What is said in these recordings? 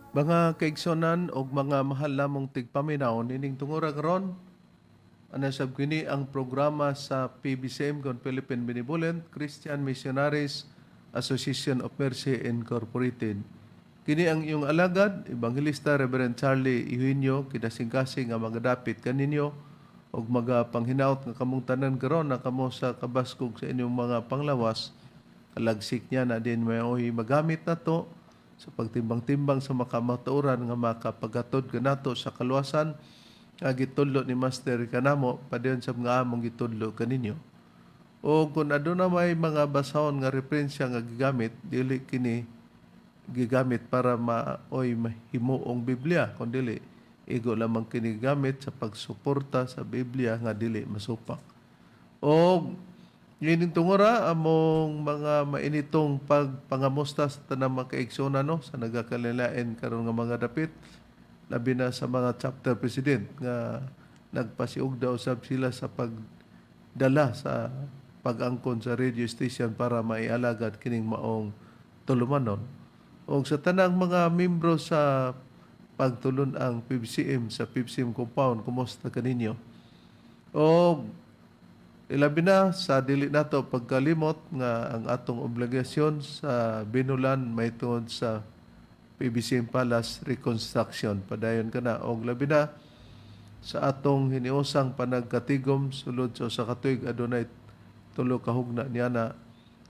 Mga kaigsonan og mga mahal namong tigpaminaw, nining tungura karon, ana sab kini ang programa sa PBCM kon Philippine Benevolent Christian Missionaries Association of Mercy Incorporated. Kini ang iyong alagad, Evangelista Reverend Charlie Eugenio, kinasingkasing nga magadapit kaninyo og magapanghinaot nga kamong tanan karon na kamo sa kabaskog sa inyong mga panglawas. Kalagsik niya na din may magamit na to sa pagtimbang-timbang sa makamatuoran nga makapaghatod kanato sa kaluwasan nga gitudlo ni Master kanamo padayon sa mga among gitudlo kaninyo. O kung aduna may mga basahon nga referensya nga gigamit, dili kini gigamit para maoy mahimuong Biblia, kun dili igo lamang kini gamit sa pagsuporta sa Biblia nga dili masupak. O niining tungura, among mga mainitong pagpangamusta sa tanang mga kaigsunan, no, sa nagakalilain karon nga mga dapit, labi na sa mga chapter president nga nagpasiugda usab sila sa pagdala sa pag-angkon sa radio station para maialagad kining maong tulumanon. O sa tanang mga membro sa pagtulun-ang PBCM sa PBCM compound, kumusta kaninyo? O ilabi na sa dili nato pagkalimot nga ang atong obligasyon sa binulan may tungod sa PBCM Palace reconstruction. Padayon kana. Og labi na sa atong hiniusang panagkatigom sulod sa usa ka tuig, adunay tulo ka hugna niya na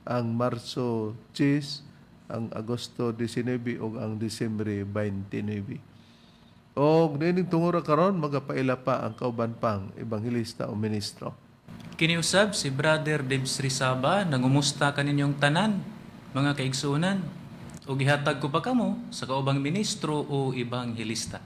ang Marso 10, ang Agosto 19 ug ang Disyembre 29. Og niining tungura karon, magapaila pa ang kauban pang ebanghelista o ministro. Kiniusab si Brother Debs Rizaba, nangumusta kaninyong tanan, mga kaigsuonan. O gihatag ko pa kamo sa kaubang ministro o ebanghelista.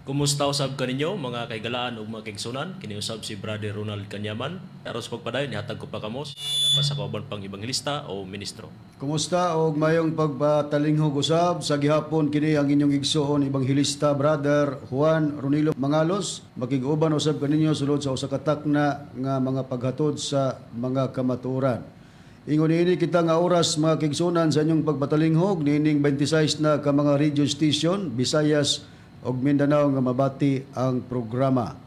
Kumusta usab kaninyo, mga kaigalaan ug mga kaigsunan? Kini usab si Brother Ronald Kanyaman. Aron sa pagpadayon, ihatag ko pa kamo pa sa kauban pang ebanghelista o ministro. Kumusta og mayong pagpatalinghog usab sa gihapon. Kini ang inyong igsoon, Ebanghelista Brother Juan Ronilo Mangalos, makig-uban usab kaninyo sulod sa usa ka takna nga mga paghatod sa mga kamatuoran. Ingon niini kita nga oras, mga kaigsuonan, sa inyong pagpatalinghog niining 26 na ka mga radio station, Visayas ug Mindanao, nga mabati ang programa.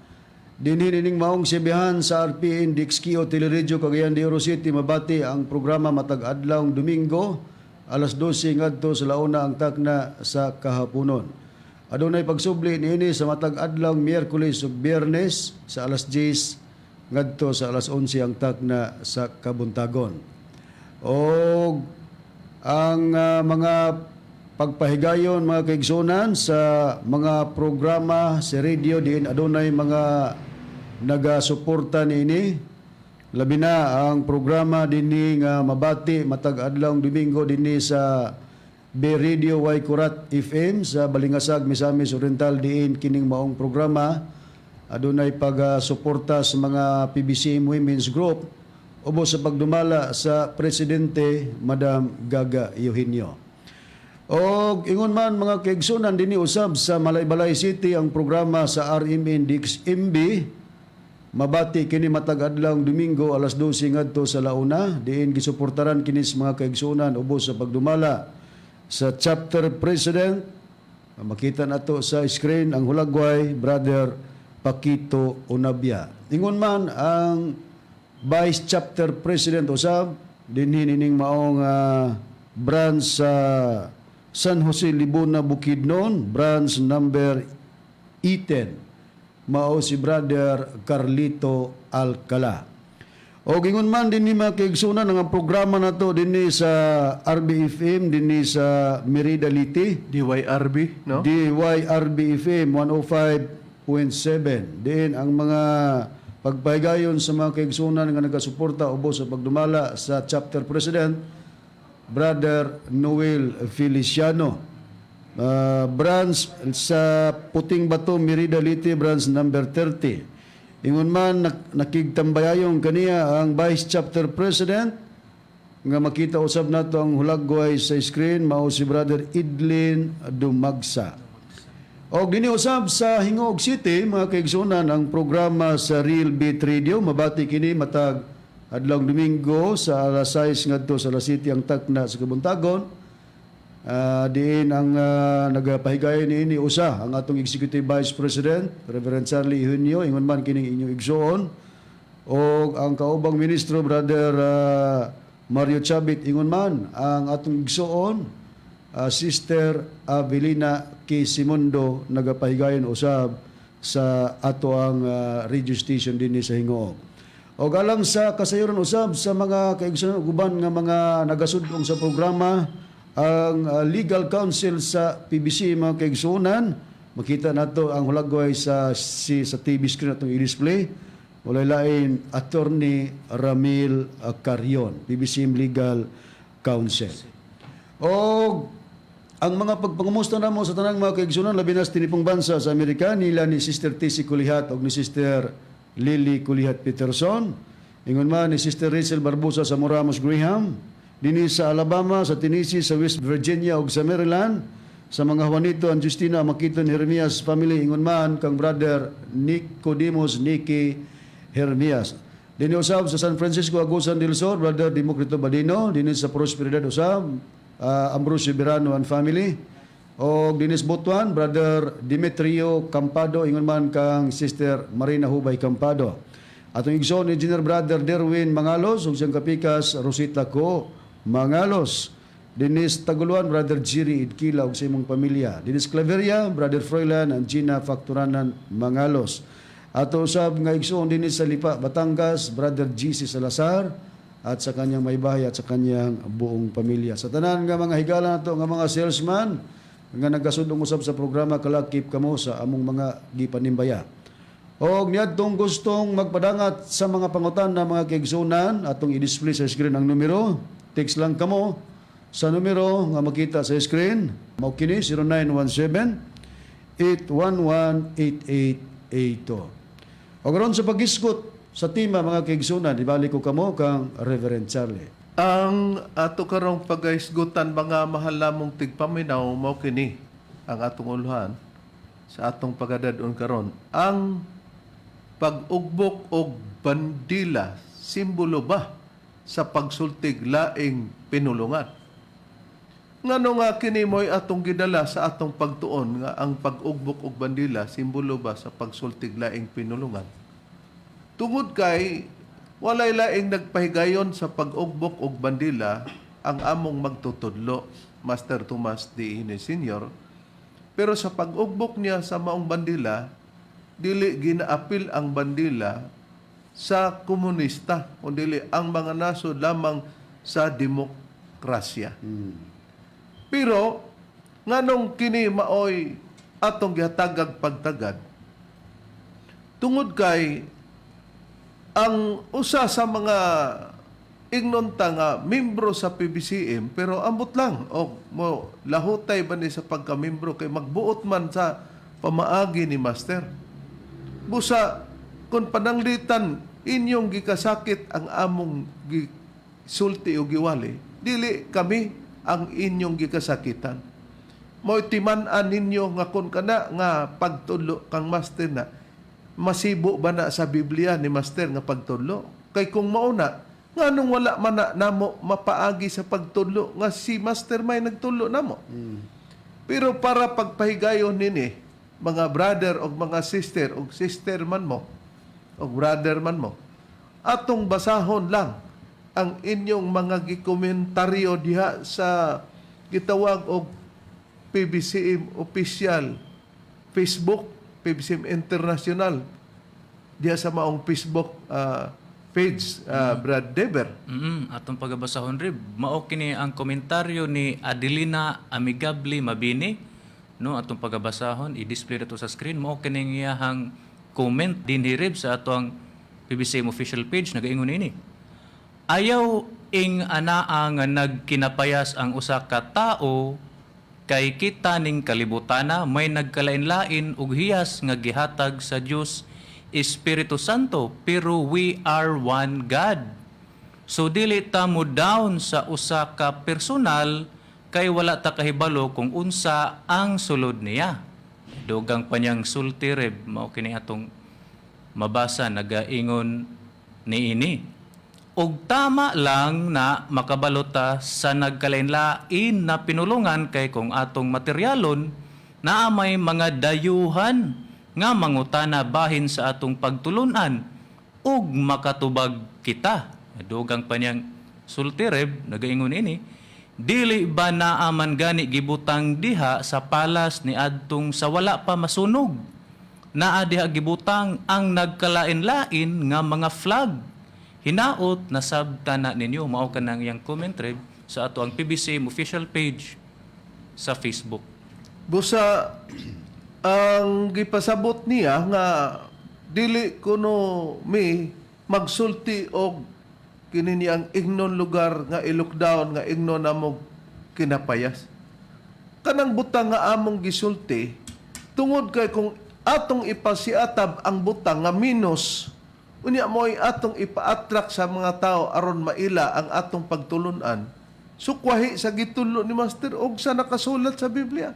Dinhi nining maong sibihan sa RPN DXKO Teleradyo Cagayan de Oro City, mabati ang programa matag adlawng Domingo alas 12 ngadto sa launa ang takna sa kahaponon. Adunay pagsubli niini sa matag adlawng Miyerkules ug Biyernes sa alas 10 ngadto sa alas 11 ang takna sa kabuntagon. Og ang mga pagpahigayon, mga kaigsunan, sa mga programa sa radio diin adunay mga nagasuporta niini, labi na ang programa dinhi nga mabati matag adlawng Domingo dinhi sa B Radio Y Kurat FM sa Balingasag, Misamis Oriental, diin kining maong programa adunay pagsuporta sa mga PBCM Women's Group ubos sa pagdumala sa presidente, Madam Gaga Eugenio. Og ingon man, mga kaigsunan, dinhi usab sa Malaybalay City ang programa sa RMN DXMB, mabati kini matag adlawng Domingo alas 12 ngadto sa launa, diin gisuportaran kini sa mga kaigsunan ubos sa pagdumala sa chapter president, makita nato sa screen ang hulagway, Brother Paquito Onabia. Ingon man ang vice chapter president usab dinhi nining maong branch sa San Jose Libona, Bukidnon, branch number 18, mao si Brother Carlito Alcala. O gingon man dinhi, mga kaigsunan, ang programa nato dinhi sa RBFM dinhi sa Merida, Leyte. DYRB, no? DYRB FM 105.7. Diin ang mga pagpahigayon sa mga kaigsunan nga nagasuporta ubos sa pagdumala sa chapter president, Brother Noel Feliciano. Branch sa Puting Bato, Merida, Leyte, branch number 30. Ingon man nakigtambayayong kaniya ang vice chapter president nga makita usab nato ang hulagway sa screen, mao si Brother Idlin Dumagsa. Og dinhi usab sa Gingoog City, mga kaigsunan, ang programa sa Real Beat Radio, mabati kini matag adlawng Domingo sa alas 6 ngadto sa alas 7 ang takna sa kabuntagon. Diin ang nagapahigayon niini usa ang atong Executive Vice President, Reverend Charlie Eugenio, ingon man kining inyong igsoon, og ang kaubang ministro, Brother Mario Chabit, ingon man ang atong igsoon, Sister Avelina Quisimundo, nagapahigayon usab sa ato ang radio station dinhi sa Gingoog. Og alang sa kasayuran usab sa mga kaigsuonan ug uban nga mga nagasudong sa programa, ang legal counsel sa PBC, mga kaigsuonan, makita nato ang hulagway sa TV screen atong i-display, walay lain, Attorney Ramil Carion, PBC Legal Counsel. Og ang mga pagpangumusta namo sa tanang mga kaigsunan, labi na sa tinipong bansa sa Amerika, nila ni Sister Tessie Kulihat og ni Sister Lily Kulihat Peterson. Ingon man ni Sister Rachel Barbosa sa Moramos Graham, dinhi sa Alabama, sa Tennessee, sa West Virginia ug sa Maryland, sa mga Juanito and Justina Makiton Hermias family, ingon man kang Brother Nicodemus Nicky Hermias. Dinhi usab sa San Francisco, Agusan del Sur, Brother Democrito Badino, dinhi sa Prosperidad usab, Ambrosio Verano and family. O dinis Butuan, Brother Demetrio Campado, ingon man kang Sister Marina Hubay Campado. Atong igsoon, Engineer Brother Derwin Mangalos ug siyang kapikas Rosita Ko Mangalos. Dinis Taguluan, Brother Jiri Idkila ug sa imong pamilya. Dinis Claveria, Brother Froilan and Gina Facturanan Mangalos. Ato usab nga igsoon dinis sa Lipa, Batangas, Brother GC Salazar at sa kanyang maybahay at sa kanyang buong pamilya. Sa tanan nga mga higala nato nga mga salesman nga nagasudong usab sa programa, kalakip kamo sa among mga gipanimbaya. Og niadtong gustong magpadangat sa mga pangutana, mga kaigsunan, atong i-display sa screen ang numero. Text lang kamo sa numero nga makita sa screen. Mao kini, 0917 811 8882. Og aron sa paghisgot sa tema, mga kaigsunan, ibalik ko kamo kang Reverend Charlie. Ang ato karong pagahisgutan, mga mahal namong tigpaminaw, mao kini ang atong uluhan sa atong pagadadon karon: ang pag-ugbok og bandila, simbolo ba sa pagsultig laing pinulungan? Ngano nga kini mo'y atong gidala sa atong pagtuon nga ang pag-ugbok og bandila simbolo ba sa pagsultig laing pinulungan? Tungod kay walay laing nagpahigayon sa pag-ugbok og bandila ang among magtutudlo, Master Tomas D. Ine Sr. Pero sa pag-ugbok niya sa maong bandila, dili ginaapil ang bandila sa komunista, kundi ang mga nasod lamang sa demokrasya. Pero nganong kini maoy atong gihatagag pagtagad? Tungod kay ang usa sa mga ingnon ta nga membro sa PBCM, pero ambot lang o mo lahutay ba ni sa pagka-membro kay magbuot man sa pamaagi ni Master. Busa kung pananglitan inyong gikasakit ang among gisulti o giwali, dili kami ang inyong gikasakitan. Mo'y timan-an ninyo nga kung kana nga pagtudlo kang Master na masibo ba na sa Biblia ni Master nga pagtudlo? Kay kung mauna, nganong wala man na namo mapaagi sa pagtudlo nga si Master may nagtudlo namo? Pero para pagpahigayon nini, mga brother o mga sister o sister man mo o brother man mo, atong basahon lang ang inyong mga gikomentaryo diha sa gitawag og PBCM official Facebook, PBCM International, diha sa maong Facebook page, Brad Dever. Atong pagabasahon, Rib. Mao kini ang komentaryo ni Adelina Amigable Mabini. No, atong pagabasahon, i-display na to sa screen. Mao kini iyahang comment dinhi, Rib, sa atong PBCM official page. Nagaingon ini: "Ayaw ing anaa nga nagkinapayas ang usa ka tao kay kita ning kalibutana may nagkalain-lain og hiyas nga gihatag sa Dios Espiritu Santo, pero we are one God. So dili ta mo down sa usa ka personal kay wala ta kahibalo kung unsa ang sulod niya." Dugang pa niyang sulti, Reb, mao kini atong mabasa, nagaingon niini. Og tama lang na makabalota sa nagkalain-lain na pinulungan kay kung atong materyalon naa may mga dayuhan nga mangutana bahin sa atong pagtulunan ug makatubag kita. Dugang pa niyang sulti, Reb, nagaingon ini, dili ba naaman gani gibutang diha sa palas ni adtong sa wala pa masunog? Naa diha gibutang ang nagkalain-lain nga mga flag. Hinaot nasabtan na ninyo. Mao kanang iyang comment, Reb, sa ato ang PBCM official page sa Facebook. Busa ang gipasabot niya nga dili kuno mi magsulti og kini niyang ingnon lugar nga i-lockdown nga ingnon namo kinapayas. Kanang butang nga among gisulti tungod kay kung atong ipasiatab ang butang nga minus, unya mo'y atong ipa-attract sa mga tao aron maila ang atong pagtulunan. Sukwahi sa gitulo ni Master og sa nakasulat sa Biblia.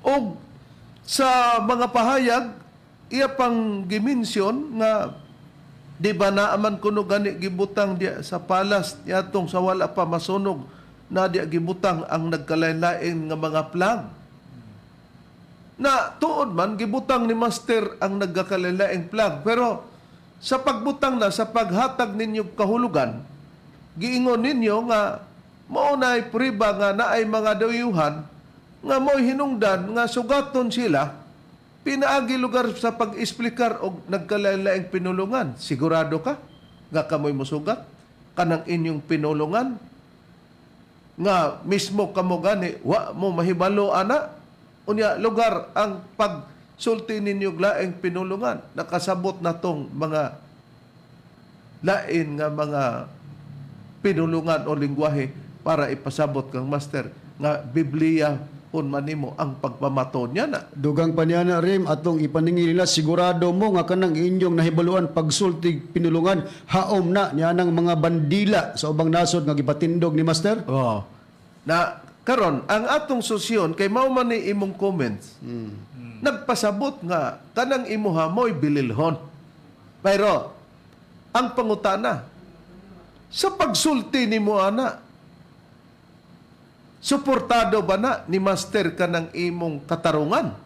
Og sa mga pahayag, iya pang giminsyon nga di ba naaman kuno gani gibutang diya sa palas yatong sa wala pa masunog na diya gibutang ang nagkalain-lain nga mga flag. Na tuod man gibutang ni Master ang nagkakalain-laing flag, pero sa pagbutang na sa paghatag ninyo kahulugan, giingon ninyo nga mao na'y priba nga naay mga dayuhan nga mo'y hinungdan nga sugaton sila pinaagi lugar sa pag-esplikar og nagkalain-laing pinulungan. Sigurado ka nga kamoy mosugat kanang inyong pinulungan nga mismo kamo gani wa mo mahibalo ana? Unya lugar ang pagsulti ninyo og laing pinulungan, nakasabot na tong mga lain nga mga pinulungan o lingwahe para ipasabot kang Master nga Biblia pun manimo ang pagpamato niya na. Dugang pa niya na rim atong ipaningil nila, sigurado mo nga kanang inyong nahibaluan pagsulti pinulungan haom na niya nang mga bandila sa ubang nasod nga gipatindog ni Master. Oh. Na karon ang atong susyon kay mao man ni imong comments. Nagpasabot nga kanang imuha mo'y bililhon. Pero ang pangutana sa pagsulti nimo ana, suportado ba na ni Master kanang imong katarungan?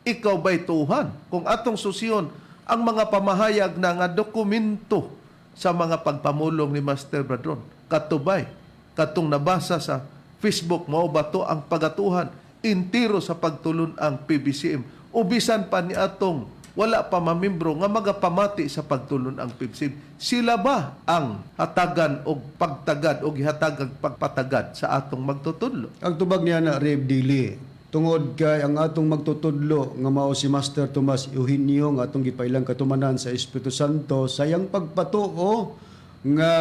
Ikaw ba'y tuhan? Kung atong susyon ang mga pamahayag na nga dokumento sa mga pagpamulong ni Master Bradron, katubay, katong nabasa sa Facebook, mao ba to ang pagatuhan intiro sa pagtulon ang PBCM? O bisan pa ni atong wala pa mamimbro nga magapamati sa pagtulon ang PBCM, sila ba ang hatagan og pagtagad o gihatagan pagpatagad sa atong magtutudlo? Ang tubag niya na Reb, dili. Tungod kay ang atong magtutudlo nga mao si Master Tomas Eugenio nga atong gipailang katumanan sa Espiritu Santo sa iyang pagpatuo nga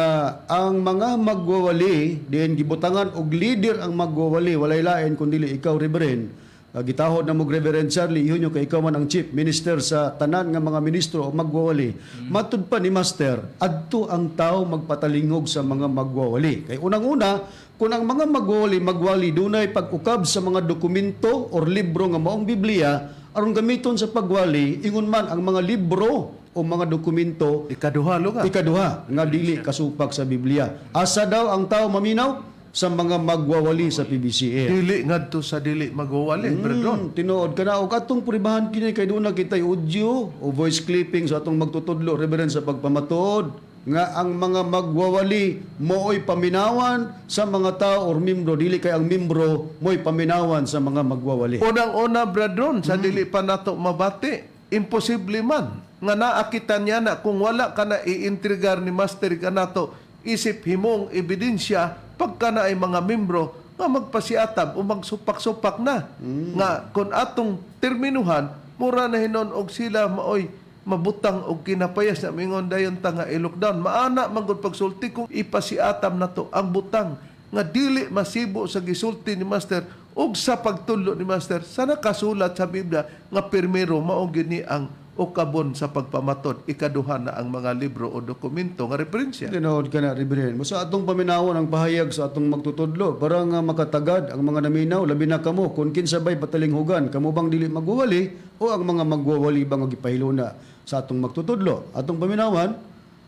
ang mga magwawali diin gibutangan og leader ang magwawali, walay lain kundi ikaw, Reverend. Gitahod na mo, Reverend Charlie Eugenio, kay ikaw man ang chief minister sa tanan nga mga ministro o magwawali. Matud pa ni Master, adto ang tao magpatalingog sa mga magwawali. Kay unang-una, kung ang mga magwawali magwali dunay pag-ukab sa mga dokumento or libro nga maong Biblia aron gamiton sa pagwali, ingon man ang mga libro o mga dokumento Ikaduha lugar. Ikaduha nga dili kasupak sa Biblia. Asa daw ang tao maminaw? Sa mga magwawali sa PBCM. Dili ngadto sa dili magwawali, Bretron. Tinuod ka na og atong pribahan kini kay doon na kitay audio o voice clipping sa atong magtutudlo, Reverend, sa pagpamatuod nga ang mga magwawali mooy paminawan sa mga tao or membro, dili kay ang membro mo'y paminawan sa mga magwawali. Unang-una, Bretron, sa dili pa nato mabati, imposible man nga naakita niya na kung wala ka na iintrigar ni Master ka nato isip himong ebidensya pagka na ay mga membro nga magpasiatab o magsupak-supak na nga kung atong terminuhan mura na hinon og sila maoy mabutang og kinapayas na mingon dayon ta nga i-lockdown. Maana man gud pagsulti kung ipasiatam nato ang butang nga dili masibo sa gisulti ni Master ug sa pagtudlo ni Master sa nakasulat sa Biblia nga pirmero mao gyud ni ang ukabon sa pagpamatod, ikaduha na ang mga libro o dokumento nga referensya. Tinuod ka na, Reverend. Basta atong paminawon ang pahayag sa atong magtutudlo para nga makatagad ang mga naminaw, labi na kamo, kung kinsa bay patalinghugan, kamo bang dili magwawali o ang mga magwawali bang gipahiluna sa atong magtutudlo? Atong paminawan,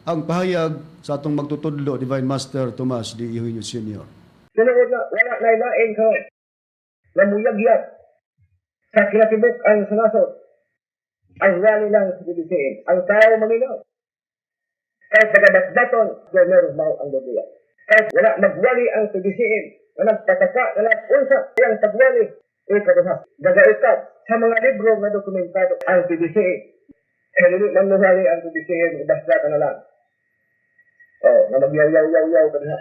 Ang pahayag sa atong magtutudlo, Divine Master Tomas D. Eugenio Sr. Tinuod na, wala na lain karon. Namuyagyag sa kinatibuk ang sanasod. Ang wali lang sa PBCM. Ang tao maminaw. Kahit nagabatbaton, gobyerno mao ang Biblia. Kahit wala magwali ang PBCM, na nagpataka, na nag-unsa, iyang pagwali, ikaduha. Gagaikap sa mga libro nga dokumentado ang PBCM. Eh, dili man muhali ang PBCM, basta ka na lang. Oh, na magyaw-yaw-yaw-yaw ka diha.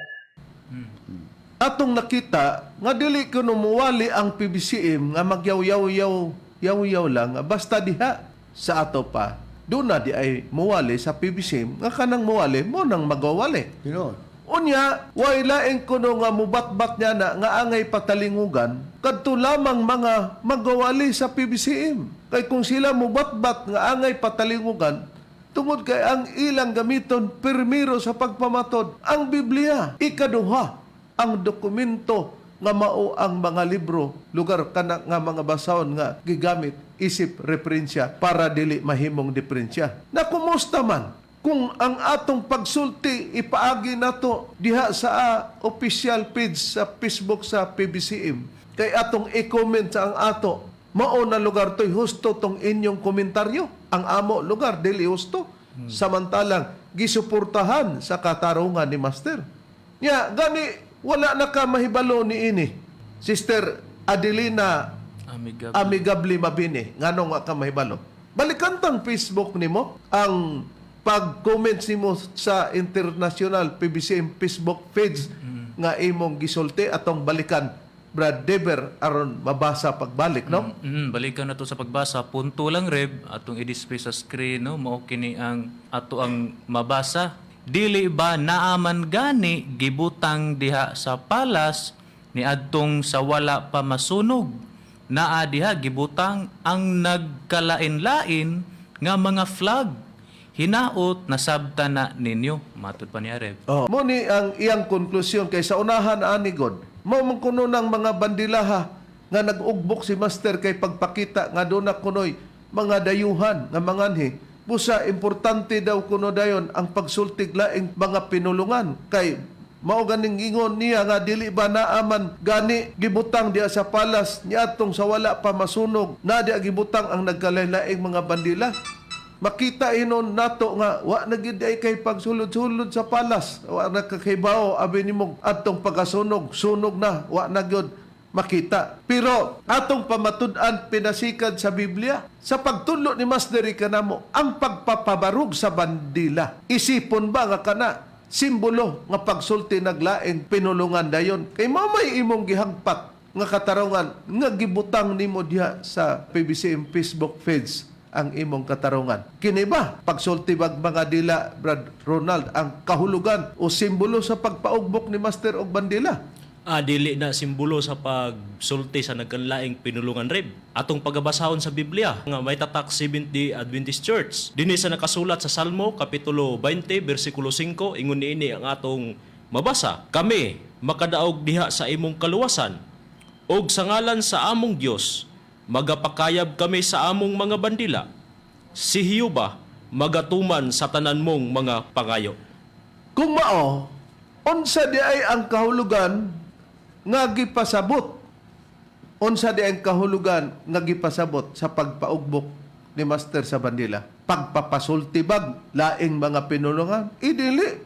Atong nakita nga dili kuno muwali ang PBCM nga magyaw-yaw-yaw yaw-yaw lang nga basta diha sa ato pa. Doon na di ay muwali sa PBCM nga kanang muwali mo nang magwawali. Tinuod. Unya, way laing kuno nga mubatbat niya na nga angay patalingugan kadto lamang mga magwawali sa PBCM. Kay kung sila mubatbat nga angay patalingugan, tungod kay ang ilang gamiton pirmiro sa pagpamatod ang Biblia. Ikaduha, ang dokumento nga mao ang mga libro, lugar kana nga mga basahon nga gigamit isip referensya para dili mahimong diferensya. Na kumusta man kung ang atong pagsulti ipaagi nato diha sa official page sa Facebook sa PBCM, kay atong i-comment sa ang ato mao na lugar to'y husto tong inyong komentaryo, ang amo lugar dili husto, samantalang gisuportahan sa katarungan ni Master. Nya gani wala na ka mahibalo ni ini, Sister Adelina Amigable. Amigably Mabini, ngano nga ka mahibalo? Balikan tang Facebook nimo, ang pag-comment nimo sa international PBCM Facebook page nga imong gisulti, atong balikan, Brad Dever, aron mabasa pagbalik, no? Balikan na to sa pagbasa. Punto lang, Reb, atong i-display sa screen, no? Mao kini ang ato ang mabasa. Dili ba naaman gani gibutang diha sa palas ni adtong sa wala pa masunog? Naa diha gibutang ang nagkalain-lain nga mga flag. Hinaot nasabta na ninyo. Matud pa niya, Reb. Oh. Mo ni ang iyang konklusyon kay sa unahan ani god. Mao man kuno ng mga bandilaha nga nag-ugbok si Master kay pagpakita nga doon na kunoy mga dayuhan nga manganhi. Busa importante daw kuno dayon ang pagsultig laing mga pinulungan kay mao ganing ingon niya nga dili ba naaman gani gibutang diha sa palas niadtong sa wala pa masunog na diha gibutang ang nagkalain-laing mga bandila. Makita inon nato nga wa na gid ay kay pagsulod-sulod sa palas, wa na kakaibaw abi nimo adtong pagkasunog, sunog na, wa na gyud makita. Pero atong pamatud-an pinasikad sa Biblia sa pagtudlo ni Master kanamo ang pagpapabarug sa bandila, isipon ba nga kana simbolo nga pagsulti naglaing pinulungan dayon kay mao may imong gihagpat nga katarungan nga gibutang nimo diha sa PBCM Facebook page ang imong katarungan? Kini ba pagsulti bag mga dila, Brad Ronald, ang kahulugan o simbolo sa pagpaugbok ni Master og bandila? Dili na simbolo sa pagsulti sa nagkanlaing pinulungan, Reb. Atong pagabasahon sa Biblia nga may tatak Seventh-day Adventist Church. Dinhi sa nakasulat sa Salmo kapitulo 20 bersikulo 5, ingon niini ang atong mabasa. Kami makadaog diha sa imong kaluwasan og sa ngalan sa among Dios magapakayab kami sa among mga bandila. Si Hiyuba magatuman sa tanan mong mga pangayo. Kung mao, unsa di ay ang kahulugan nga gipasabot? Unsa di ay ang kahulugan nga gipasabot sa pagpaugbok ni Master sa bandila? Pagpapasulti bag laing mga pinulungan? Idili.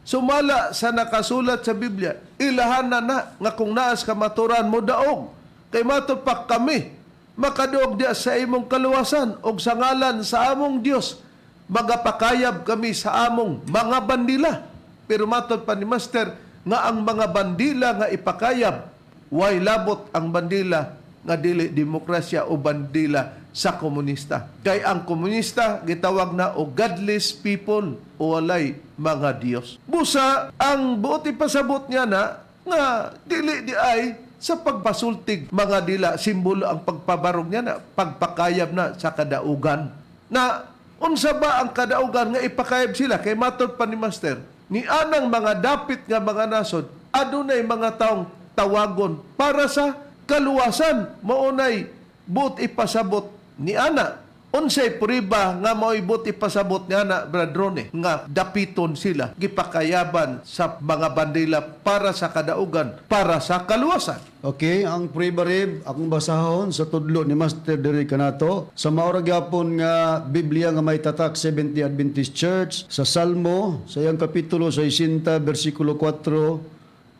Sumala sa nakasulat sa Biblia, ilahan na na nga kung naas kamaturan mo daog. Kay matupak kami, makaduog diya sa imong kaluwasan og sa ngalan sa among Dios magapakayab kami sa among mga bandila. Pero matod pa ni Master nga ang mga bandila nga ipakayab, way labot ang bandila nga dili demokrasya o bandila sa komunista. Kay ang komunista gitawag na og godless people o walay mga Dios. Busa ang buot ipasabot niya na nga dili di ay sa pagpasultig mga dila simbolo ang pagpabarog niya na pagpakayab na sa kadaugan. Na unsa ba ang kadaugan nga ipakayab sila? Kay matod pa ni Master ni anang mga dapit nga mga nasod adunay mga taong tawagon para sa kaluwasan. Maunay buot ipasabot ni ana. Unsay prueba nga mao'y buot ipasabot niya na, Brad Ronnie, nga dapiton sila gipakayaban sa mga bandila para sa kadaugan, para sa kaluwasan? Okay, ang prueba, Rib, akong basahon sa tudlo ni Master diri kanato sa mao ra gyapon nga Biblia nga may tatak Seventh-day Adventist Church, sa Salmo sa iyang kapitulo 60 bersikulo 4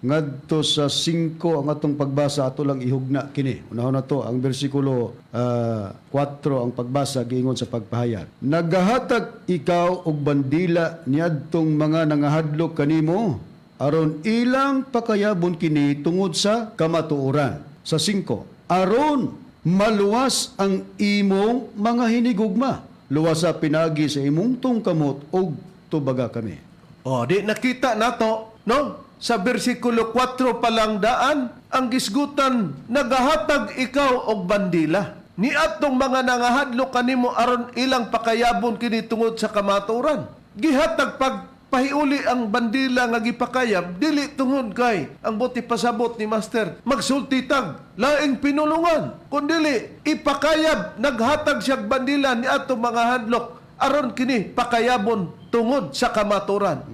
ngadto sa 5 ang atong pagbasa. Ato lang ihugna kini. Unahon na to ang bersikulo 4 ang pagbasa. Giingon sa pagpahayag, "Nagahatag ikaw og bandila niadtong mga nangahadlok kanimo aron ilang pakayabon kini tungod sa kamatuoran." Sa 5, "Aron maluwas ang imong mga hinigugma, luwasa pinagi sa imong tungkamot ug tubaga kami." Oh, di nakita nato, no? Sa bersikulo 4 pa lang daan, ang gisgutan, nagahatag ikaw og bandila ni atong mga nangahadlok kanimo aron ilang pakayabon kini tungod sa kamatuoran. Gihatag pag pahiuli ang bandila nga gipakayab dili tungod kay ang buot ipasabot ni Master magsulti tag laing pinulungan, kundili ipakayab, naghatag siya bandila ni atong mga hadlok aron kini pakayabon tungod sa kamatuoran.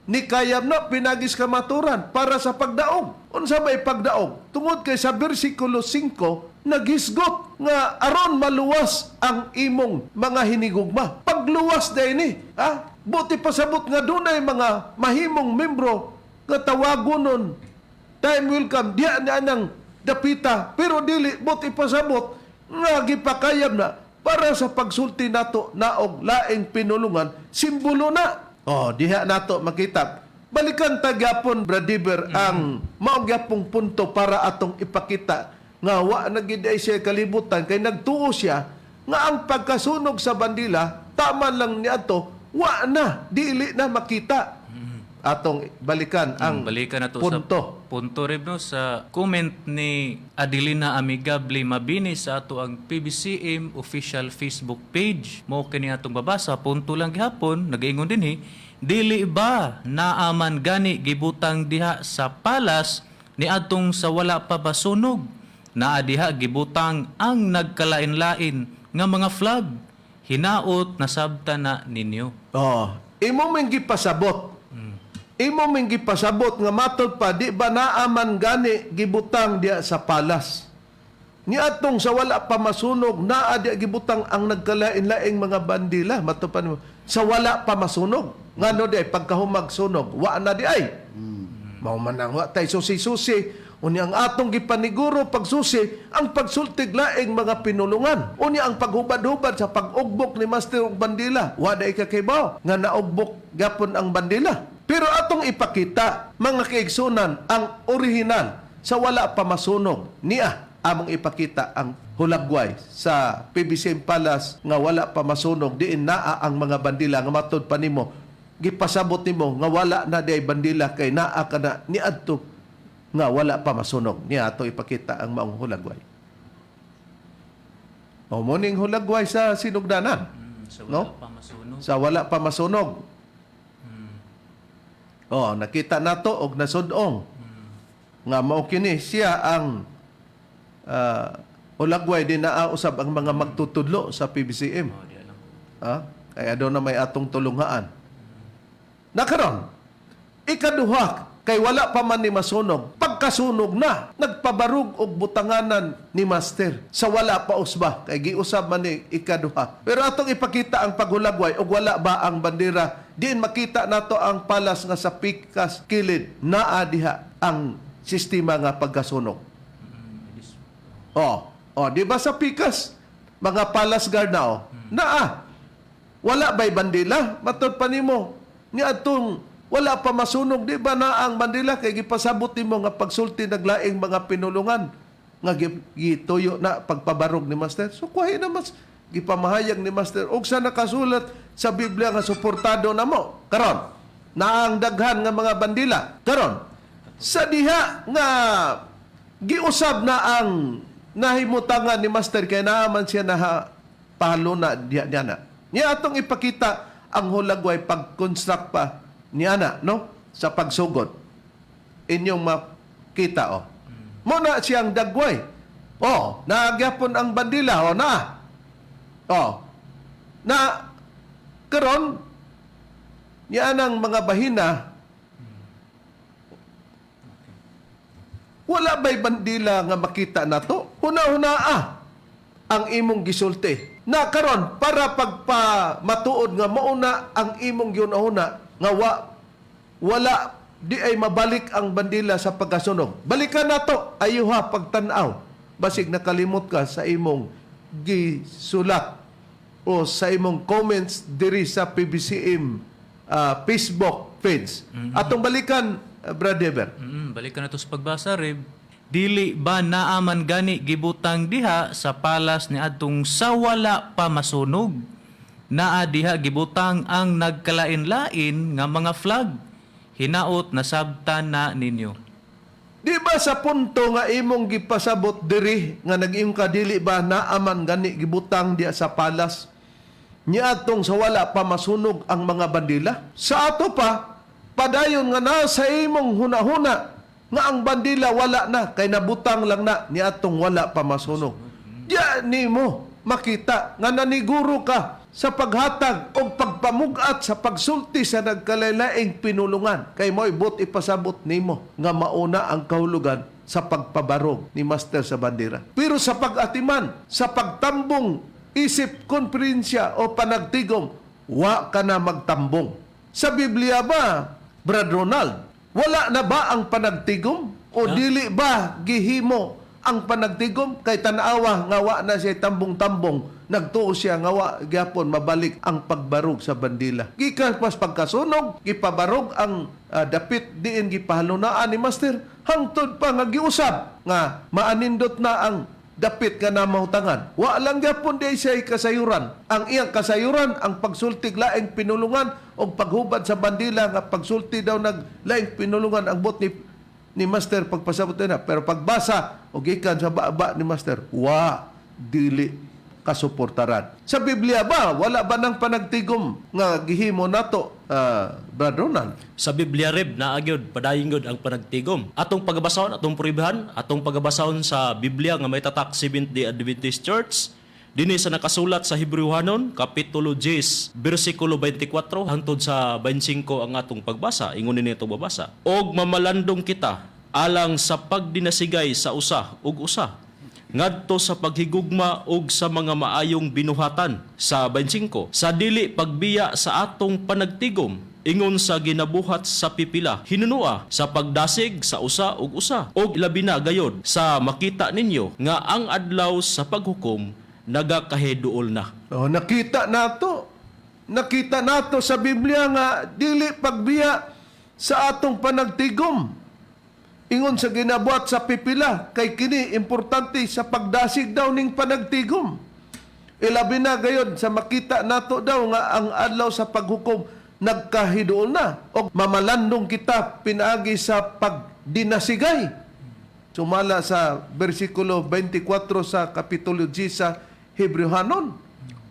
Ni kayab na pinagi sa kamatuoran para sa pagdaog. Unsa may pagdaog? Tungod kay sa bersikulo 5 nagisgot nga aron maluwas ang imong mga hinigugma. Pagluwas day ni, ha? Buot ipasabot nga dunay mga mahimong membro nga tawagon nun. Time will come, diya na anang dapita, pero dili buot ipasabot nga gipakayab na para sa pagsulti nato naog laing pinulungan, simbolo na. Oh, diha nato makita. Balikan ta gyapon, Bradiber, ang mao gyapong punto para atong ipakita nga wa na gid ay siya kalibutan kay nagtuo siya nga ang pagkasunog sa bandila tama lang niadto, wa na, dili na makita. Atong balikan ang Balikan na to punto. Sa punto rin, no, sa comment ni Adelina Amigable Mabini sa ato ang PBCM official Facebook page. Mao kini atong babasa, punto lang gihapon. Nagaingon dinhi, "Dili ba naaman gani gibutang diha sa palas ni adtong sa wala pa basunog? Naa diha gibutang ang nagkalain-lain nga mga flag. Hinaot nasabta na ninyo." Oh, imo man gipasabot. Imo man gipasabot nga matod pa, di ba naaman gani gibutang diya sa palas? Ni atong sa wala pa masunog, naa diya gibutang ang nagkalain-laing mga bandila, matod pa nimo. Sa wala pa masunog. Ngano di ay pagkahumag sunog, wa na di ay. Mao man ang wa tay susi-susi. Unya ang atong gipaniguro pagsusi ang pagsultig laing mga pinulungan. Unya ang paghubad-hubad sa pag-ugbok ni Master og bandila. Wa day kakibaw nga naugbok gapon ang bandila. Pero atong ipakita, mga kaigsunan, ang orihinal sa wala pa masunog niya. Among ipakita ang hulagway sa PBCM Palace nga wala pa masunog, diin naa ang mga bandila nga matod pa nimo, gipasabot nimo nga wala na di ay bandila kay naa ka na niadto nga wala pa masunog niya. Ato ipakita ang maong hulagway. O morning hulagway sa sinugdanan. Sa wala No? pa masunog. Sa wala pa masunog. Oh, nakita nato og nasud-ong nga mao kini siya ang hulagway din naa usab ang mga magtutudlo sa PBCM. Oh, di alam. Ha? Kaya doon na may atong tulunghaan. Nakaron, ikaduha, kay wala pa man ni masunog. Pagkasunog na, nagpabarug og butanganan ni Master. Sa wala pa usba, kay giusab man ni ikaduha. Pero atong ipakita ang paghulagway og wala ba ang bandera, diin makita nato ang palas nga sa pikas kilid, naa diha ang sistema nga pagkasunog. Oh, di ba sa pikas mga palace guard na oh. Naa. Wala ba'y bandila? Matod pa nimo. Ni atong wala pa masunog, di ba na ang bandila kay gipasabot nimo nga pagsulti naglaing mga pinulungan nga gituyo na pagpabarog ni Master. So kuhay na mas gipamahayag ni Master og sa nakasulat sa Biblia nga suportado na mo. Karon, naang daghan nga mga bandila. Karon, sa diha nga giusab na ang nahimutangan ni Master kay naaman siya na palo na diya niya na. Niya atong ipakita ang hulagway pag-construct pa niya na, no? Sa pagsugod. Inyong makita, oh. Mo na siyang dagway. Oh, naagyapon ang bandila, oh, na. Oh, Na karon niya ang mga bahina, wala ba'y bandila nga makita nato? Huna-huna ang imong gisulti. Na karon para pagpamatuod nga mauna ang imong gihuna-huna nga wala di ay mabalik ang bandila sa pagkasunog. Balikan nato ayuha pagtan-aw. Basig nakalimot ka sa imong gisulat o sa imong comments diri sa PBCM Facebook page. Atong balikan, Brad Eber. Balikan na to sa pagbasa, Reb. Dili ba naaman gani gibutang diha sa palas ni adtong sa wala pa masunog? Naa diha gibutang ang nagkalain-lain nga mga flag. Hinaot na sabtan na ninyo. Di ba sa punto nga imong gipasabot diri nga nag-ingon ka dili ba naaman gani gibutang diha sa palas niadtong sa wala pa masunog ang mga bandila? Sa ato pa padayon nga nasa imong hunahuna nga ang bandila wala na kay nabutang lang na niadtong wala pa masunog. Diya nimo makita nga naniguro ka sa paghatag o pagpamugat sa pagsulti sa nagkalalaing pinulungan kay mo'y but ipasabot nimo nga mauna ang kahulugan sa pagpabarog ni Master sa bandera. Pero sa pag-atiman, sa pagtambong isip konferensya o panagtigom, wa ka na magtambong. Sa Biblia ba, Brad Ronald, wala na ba ang panagtigom? O dili ba gihimo ang panagtigom? Kay tanawa nga wa na siya tambong-tambong, nagtuo siya nga wa gyapon mabalik ang pagbarog sa bandila. Gikan pas pagkasunog, gipabarog ang dapit diin gipahalunaan ni Master, hangtod pa nga giusab nga maanindot na ang dapit ka na mahutangan. Wa lang gyapon di siya kasayuran. Ang iyang kasayuran ang pagsultig laing pinulungan o paghubad sa bandila nga pagsulti daw nag laing pinulungan ang bot ni Master pagpasabot na. Pero pagbasa o gikan sa baba ni Master, wa dili kasuportaran. Sa Biblia ba wala ba nang panagtigom nga gihimo nato, Brad Ronald? Sa Biblia reb naa gyud padayon gyud ang panagtigom. Atong pagabasahon, atong pruibahan, atong pagabasahon sa Biblia nga may tatak Seventh-day Adventist Church dinhi sa nakasulat sa Hebrewhanon kapitulo 10 bersikulo 24 hangtod sa 25 ang atong pagbasa. Ingon nini itong babasa. Og mamalandong kita alang sa pagdinasigay sa usa ug usa ngadto sa paghigugma ug sa mga maayong binuhatan sa 25 sa dili pagbiya sa atong panagtigom ingon sa ginabuhat sa pipila hinunua sa pagdasig sa usa ug usa og labi na gayod sa makita ninyo nga ang adlaw sa paghukom nagakahiduol na. Oh, nakita nato. Nakita nato sa Biblia nga dili pagbiya sa atong panagtigom. Ingon sa ginabuhat sa pipila kay kini importante sa pagdasig daw ning panagtigom. Ilabi na gayon sa makita nato daw nga ang adlaw sa paghukom nagkahiduol na og mamalandong kita pinaagi sa pagdinasigay. Sumala sa bersikulo 24 sa Kapitulo G sa Hebrewhanon.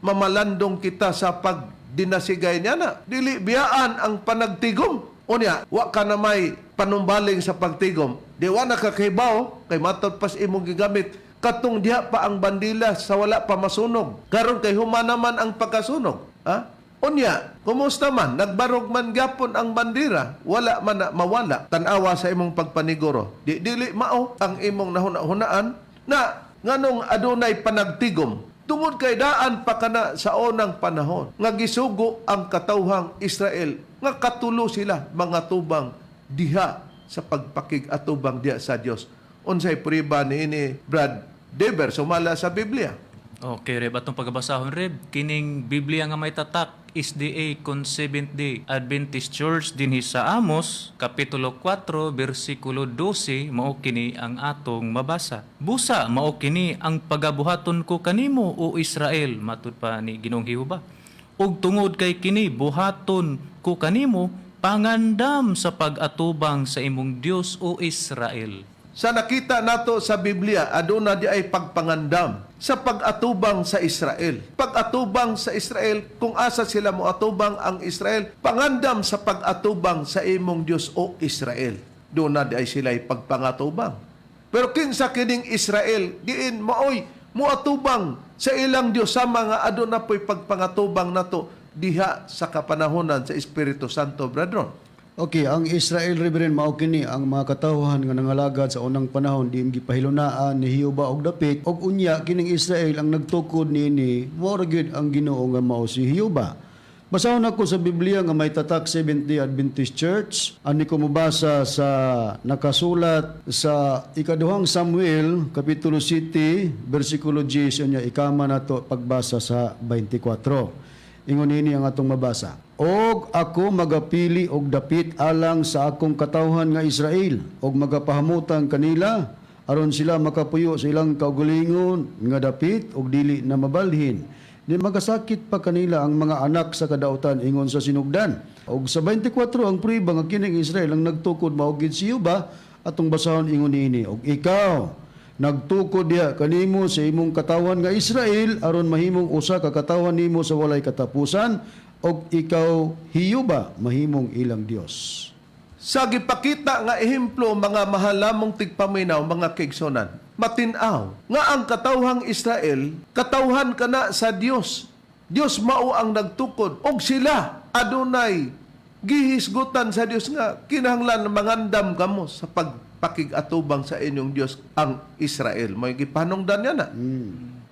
Mamalandong kita sa pagdinasigay niya na. Dili biyaan ang panagtigom. Unya, wa ka na may panumbaling sa pagtigom. Di wa na kakahibaw, kay matod pas imong gigamit, katong diha pa ang bandila sa wala pa masunog. Karon kay human naman ang pagkasunog. Ha? Unya, kumusta man? Nagbarog man gyapon ang bandira, wala man na mawala. Tanawa sa imong pagpaniguro. Di dili mao ang imong nahuna-hunaan na nganong adunay panagtigom. Tungod kay daan pa kana sa unang panahon nga gisugo ang katawhang Israel nga katulo sila mga tubang diha sa pagpakig-atubang diha sa Dios. Unsay priba niini, Brad Dever, sumala sa Biblia? Okay, Reb. Atong pagabasahon, Reb. Kining Biblia nga may tatak, SDA kon Seventh Day Adventist Church dinhi sa Amos, Kapitulo 4, versikulo 12, mao kini ang atong mabasa. Busa, mao kini ang pagabuhaton ko kanimo, o Israel, matud pa ni Ginoong Jehova. Ug tungod kay kini buhaton ko kanimo pangandam sa pag-atubang sa imong Dios, o Israel. Sa nakita nato sa Biblia, aduna di ay pagpangandam sa pag-atubang sa Israel. Pag-atubang sa Israel, kung asa sila moatubang ang Israel, pangandam sa pag-atubang sa imong Dios o Israel. Doon na di ay sila pagpangatubang. Pero kinsa kining Israel, diin maoy moatubang sa ilang Dios sama nga aduna po'y pagpangatubang nato diha sa kapanahonan sa Espiritu Santo, brethren. Okay, ang Israel, Reverend, mao kini ang mga katawhan nga nangalagad sa unang panahon diin gipahilunaan ni Jehova og dapit, og unya kining Israel ang nagtukod niini mao ra gyud ang Ginoo nga mao si Jehova. Basahon ako sa Biblia nga may tatak Seventh-day Adventist Church. Ani ko mobasa sa nakasulat sa ikaduhang Samuel kapitulo 7 bersikulo 10, unya ikama nato pagbasa sa 24. Ingon ini ang atong mabasa. "Og ako magapili og dapit alang sa akong katawhan nga Israel og magapahamutan kanila aron sila makapuyo sa ilang kaugalingon nga dapit og dili na mabalhin. Ni magasakit pa kanila ang mga anak sa kadautan," ingon sa sinugdan. Og sa 24, ang prueba nga kining Israel ang nagtukod mao gid si Jehova, atong basahon, ingon niini, "Og ikaw nagtukod diha kanimo sa imong katawan nga Israel aron mahimong usa ka katawan nimo sa walay katapusan, og ikaw Jehova mahimong ilang Dios." Sa gipakita nga ehemplo, mga mahalamong tigpaminaw, mga kaigsuonan, matin-aw nga ang katawhang Israel, katawhan kana sa Dios. Dios mao ang nagtukod og sila adunay gihisgutan sa Dios nga kinahanglan mangandam kamo sa pagpakig-atubang sa inyong Dios, ang Israel. May gipanungdan niya na.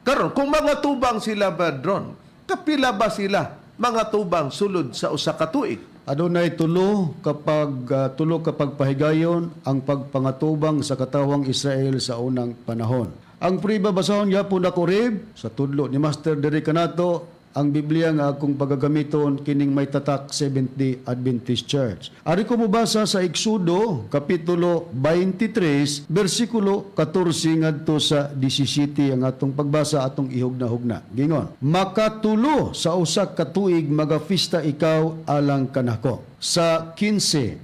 Karon kung mga tubang sila, brethren, kapila ba sila mga tubang sulod sa usa ka tuig? Adunay tulo kapag pahigayon ang pagpangatubang sa katawhang Israel sa unang panahon. Ang prueba, basahon gyapon ako, Reb, sa tudlo ni Master diri kanato ang Biblia nga akong pagagamiton, kining may tatak Seventh-day Adventist Church. Ari ko mobasa sa Exodo kapitulo 23 bersikulo 14 ngadto sa 17 ang atong pagbasa, atong ihugna-hugna. Gingon, "Makatulo sa usa ka tuig magafista ikaw alang kanako." Sa 15,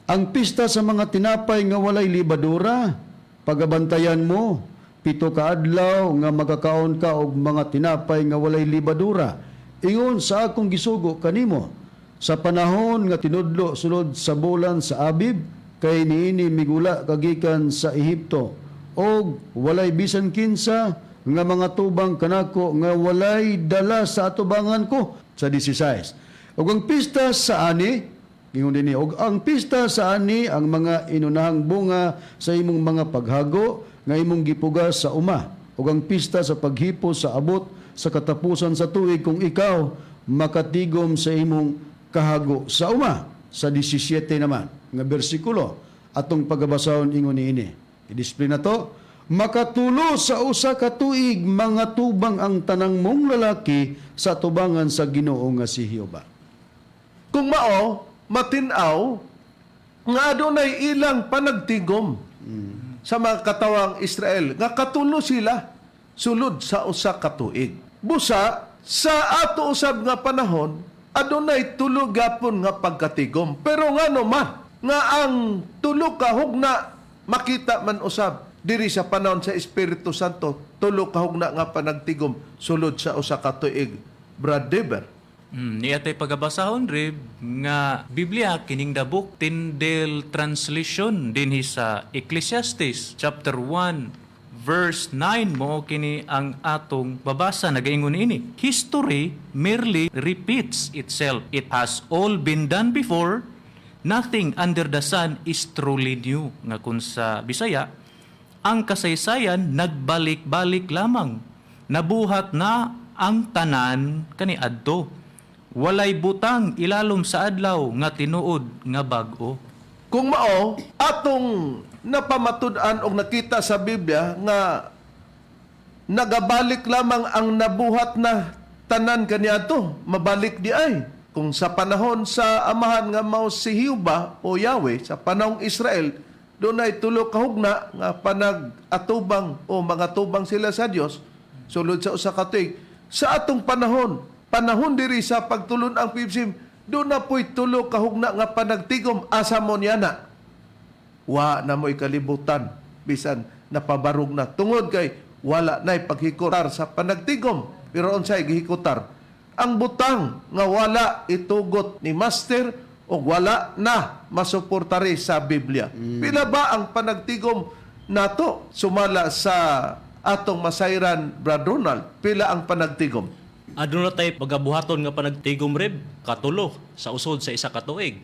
"Ang pista sa mga tinapay nga walay libadura, pagabantayan mo, 7 ka adlaw nga magakaon ka og mga tinapay nga walay libadura. Ingon sa akong gisugo kanimo sa panahon nga tinudlo sulod sa bulan sa Abib, kay niini migula ka gikan sa Ehipto, og walay bisan kinsa nga mga tubang kanako nga walay dala sa atubangan ko." Sa 16, "Ug ang pista sa ani," ingon dinhi, "og ang pista sa ani, ang mga inunahang bunga sa imong mga paghago nga imong gipugas sa uma, ug ang pista sa paghipos sa abot sa katapusan sa tuig kung ikaw makatigom sa imong kahago sa uma." Sa 17 naman nga bersikulo atong pagabasahon, ingon niini. I-display na to. "Makatulo sa usa ka tuig mga tubang ang tanang mong lalaki sa tubangan sa Ginoo nga si Jehova." Kung mao, matin-aw nga adunay ilang panagtigom sa mga katawang Israel nga katulo sila sulod sa usa ka tuig. Busa sa ato usab nga panahon adunay tulo gapon nga pagkatigom. Pero ngano man nga ang tulo ka hugna makita man usab diri sa panahon sa Espiritu Santo, tulo ka hugna nga panagtigom sulod sa usa ka tuig, Brad Dever? Niya tay pagabasahon, Rib, nga Biblia kining the book Tyndale Translation dinhi sa Ecclesiastes chapter 1 verse 9, mo kini ang atong babasa. Nagaingon ini, "History merely repeats itself. It has all been done before. Nothing under the sun is truly new." Nga kun sa Bisaya, ang kasaysayan nagbalik-balik lamang. Nabuhat na ang tanan kaniadto. Walay butang ilalom sa adlaw nga tinuod nga bag-o. Kung mao, atong napamatud-an og nakita sa Biblia nga nagabalik lamang ang nabuhat na tanan kaniadto, mabalik di ay. Kung sa panahon sa amahan nga mao si Jehova o Yahweh, sa panahong Israel, dunay tulo ka hugna nga panag-atubang o mga tubang sila sa Dios sulod sa usa ka tuig. Sa atong panahon, panahon diri sa pagtulon ang PBCM, duna po'y tulo ka hugna nga panagtigom. Asa mo niya na? Wa na mo'y kalibutan bisan napabarog na tungod kay wala na'y paghikutar sa panagtigom. Pero unsay gihikutar? Ang butang nga wala itugot ni Master o wala na masuportari sa Biblia. Pila ba ang panagtigom nato sumala sa Atong masayran, Brad Ronald, pila ang panagtigom? Aduna tay pagabuhaton nga panagtigom, Reb, katulo sa usod sa isa ka tuig.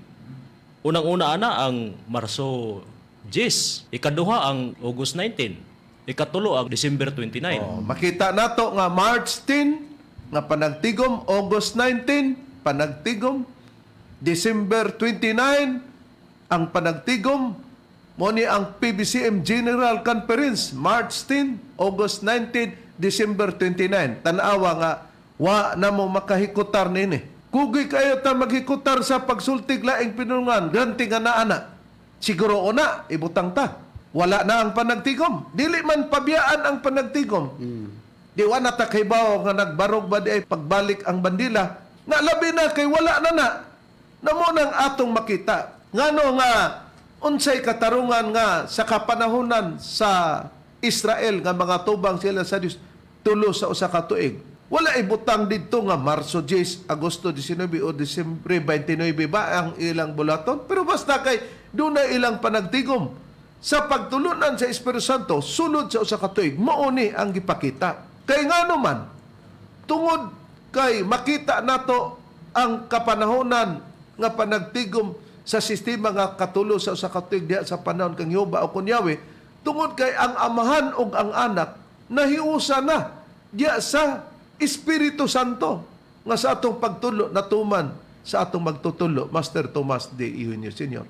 Unang-una ana ang Marso 10, ikaduha ang August 19, ikatulo ang December 29. Oh, makita nato nga March 10 nga panagtigom, August 19 panagtigom, December 29 ang panagtigom. Mo ni ang PBCM General Conference, March 10, August 19, December 29. Tan-awa nga wa na mo makahikutar nini. Kugi kayo ta maghikutar sa pagsultig laing pinulungan, ganti nga naa na. Siguro una, ibutang ta. Wala na ang panagtigom. Dili man pabiyaan ang panagtigom. Di wa na ta kahibaw nga nagbarog ba di ay pagbalik ang bandila. Nga labi na kay wala na na. Namo nang atong makita. Ngano nga unsay katarungan nga sa kapanahonan sa Israel nga mga tubang sila sa Dios tulo sa usa ka tuig. Wala ibutang didto nga Marso 10, Agosto 19 o Disyembre 29 ba ang ilang bulaton. Pero basta kay doon ilang panagtigom sa pagtulunan sa Espiritu Santo sulod sa usa ka tuig, mao ni ang gipakita. Kay ngano man, tungod kay makita nato ang kapanahonan nga panagtigom sa sistema nga katulo sa usa ka tuig diha sa panahon kang Jehova o kun Yahweh, tungod kay ang Amahan ug ang Anak nahiusa na diha sa Espiritu Santo nga sa atong pagtulo natuman sa atong magtutulo, Master Tomas de Eugenio Senior.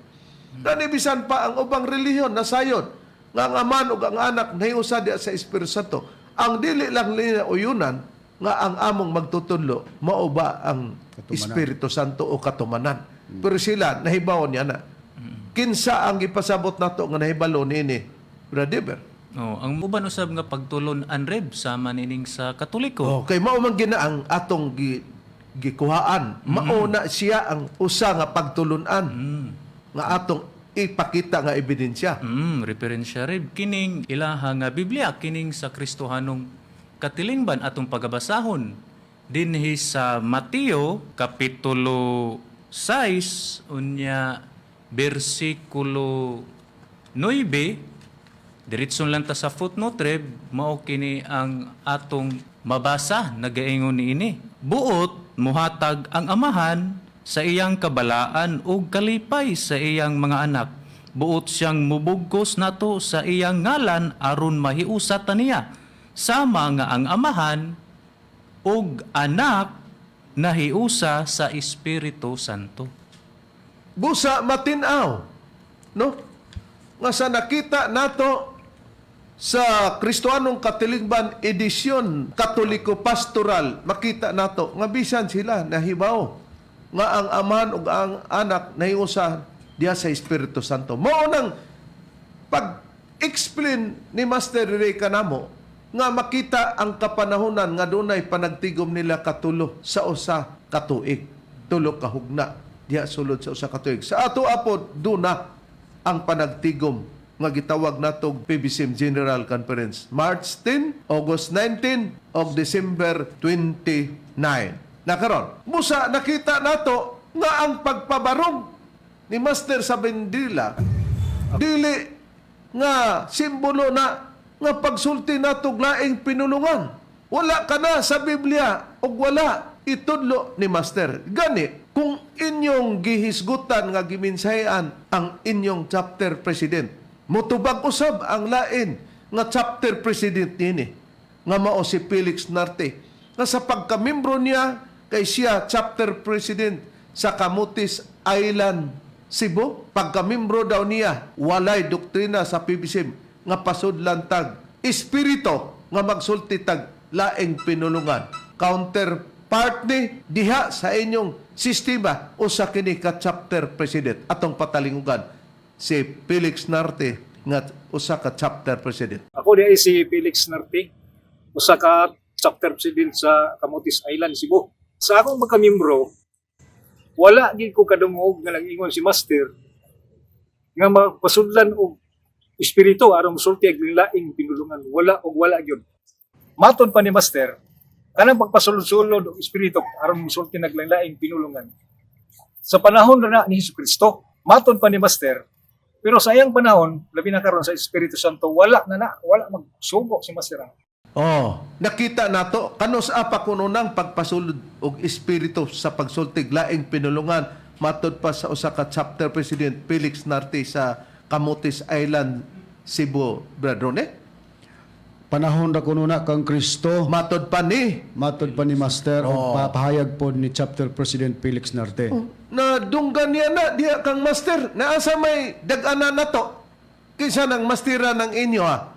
Kani bisan pa ang ubang relihiyon nasayod nga ang Amahan ug ang Anak nahiusa diha sa Espiritu Santo. Ang dili lang nila uyunan nga ang among magtutudlo mao ba ang Katumanan. Espiritu Santo o katumanan. Pero sila nahibaw niya na. Kinsa ang gipasabot nato nga nahibalo niini, Brother Deber? Oh, ang uban usab nga pagtulon-an, Reb, sama nining sa Katoliko. Oh, kay mao man gina ang atong gikuhaan. Mao na siya ang usa nga pagtulunan nga atong ipakita nga ebidensya. Referensya, Reb, kining ilaha nga Biblia, kining sa Kristohanong katilingban, atong pagabasahon dinhi sa Mateo kapitulo 6 unya bersikulo 9. Diretso lang ta sa footnote, Reb, mao kini ang atong mabasa, nagaingon niini: "Buot muhatag ang Amahan sa iyang kabalaan ug kalipay sa iyang mga anak. Buot siyang mubugkos nato sa iyang ngalan aron mahiusa ta niya, sama nga ang Amahan ug Anak nahiusa sa Espiritu Santo." Busa matinaw, no? Nga sa nakita nato sa Kristohanong Katilingban edisyon Katoliko Pastoral, makita nato nga bisan sila nahibaw nga ang Amahan ug ang Anak nahiusa diha sa Espiritu Santo. Mao nang pag-explain ni Master Ray kanamo nga makita ang kapanahonan nga dunay panagtigom nila katulo sa usa ka tuig. Tulo ka hugna diha sulod sa usa ka tuig. Sa ato apod duna ang panagtigom nga gitawag natog PBCM General Conference, March 10, August 19 ug December 29. Nakaron, busa nakita nato nga ang pagpabarog ni Master sa bandila dili nga simbolo na nga pagsulti natog laing pinulungan. Wala ka na sa Biblia ug wala itudlo ni Master. Gani, kung inyong gihisgutan nga giminsahian ang inyong chapter president, mutubag usab ang lain nga chapter president nini nga mao si Felix Narte nga sa pagkamembro niya kay siya chapter president sa Camotes Island, Cebu. Pagkamembro daw niya, walay doktrina sa PBCM nga pasudlan tag espiritu nga magsulti tag laing pinulungan. Counterpart ni diha sa inyong sistema, usa kini ka chapter president. Atong patalingugan si Felix Narte nga usa ka chapter president. Ako di ay si Felix Narte, usa ka chapter president sa Camotes Island, Cebu. Sa akong pagkamiyembro, wala gid ko kadungog nga nag-ingon si Master nga mapasudlan og espiritu aron musulti og laing pinulungan. Wala og wala gyud. Maton pa ni Master, kanang pagpasulod-sulod og espiritu aron musulti naglaing pinulungan. Sa panahon na ni Hesus Kristo, maton pa ni Master, Pero sa iyang panahon, labi na karon sa Espiritu Santo, wala na na, wala magsugo si Master. Oh, nakita nato kanus apa kuno nang pagpasulod og espiritu sa pagsultig laing pinulungan matod pa sa usa ka chapter president Felix Narte sa Camotes Island, Cebu, Brad Rone. Panahon ra kuno na kang Kristo. Matod pa ni Matod pa ni Master o pahayag po ni Chapter President Felix Narte. Na dunggan niya na diha kang master naasa may dag-ana nato kinsa nang mastera ng inyo ha.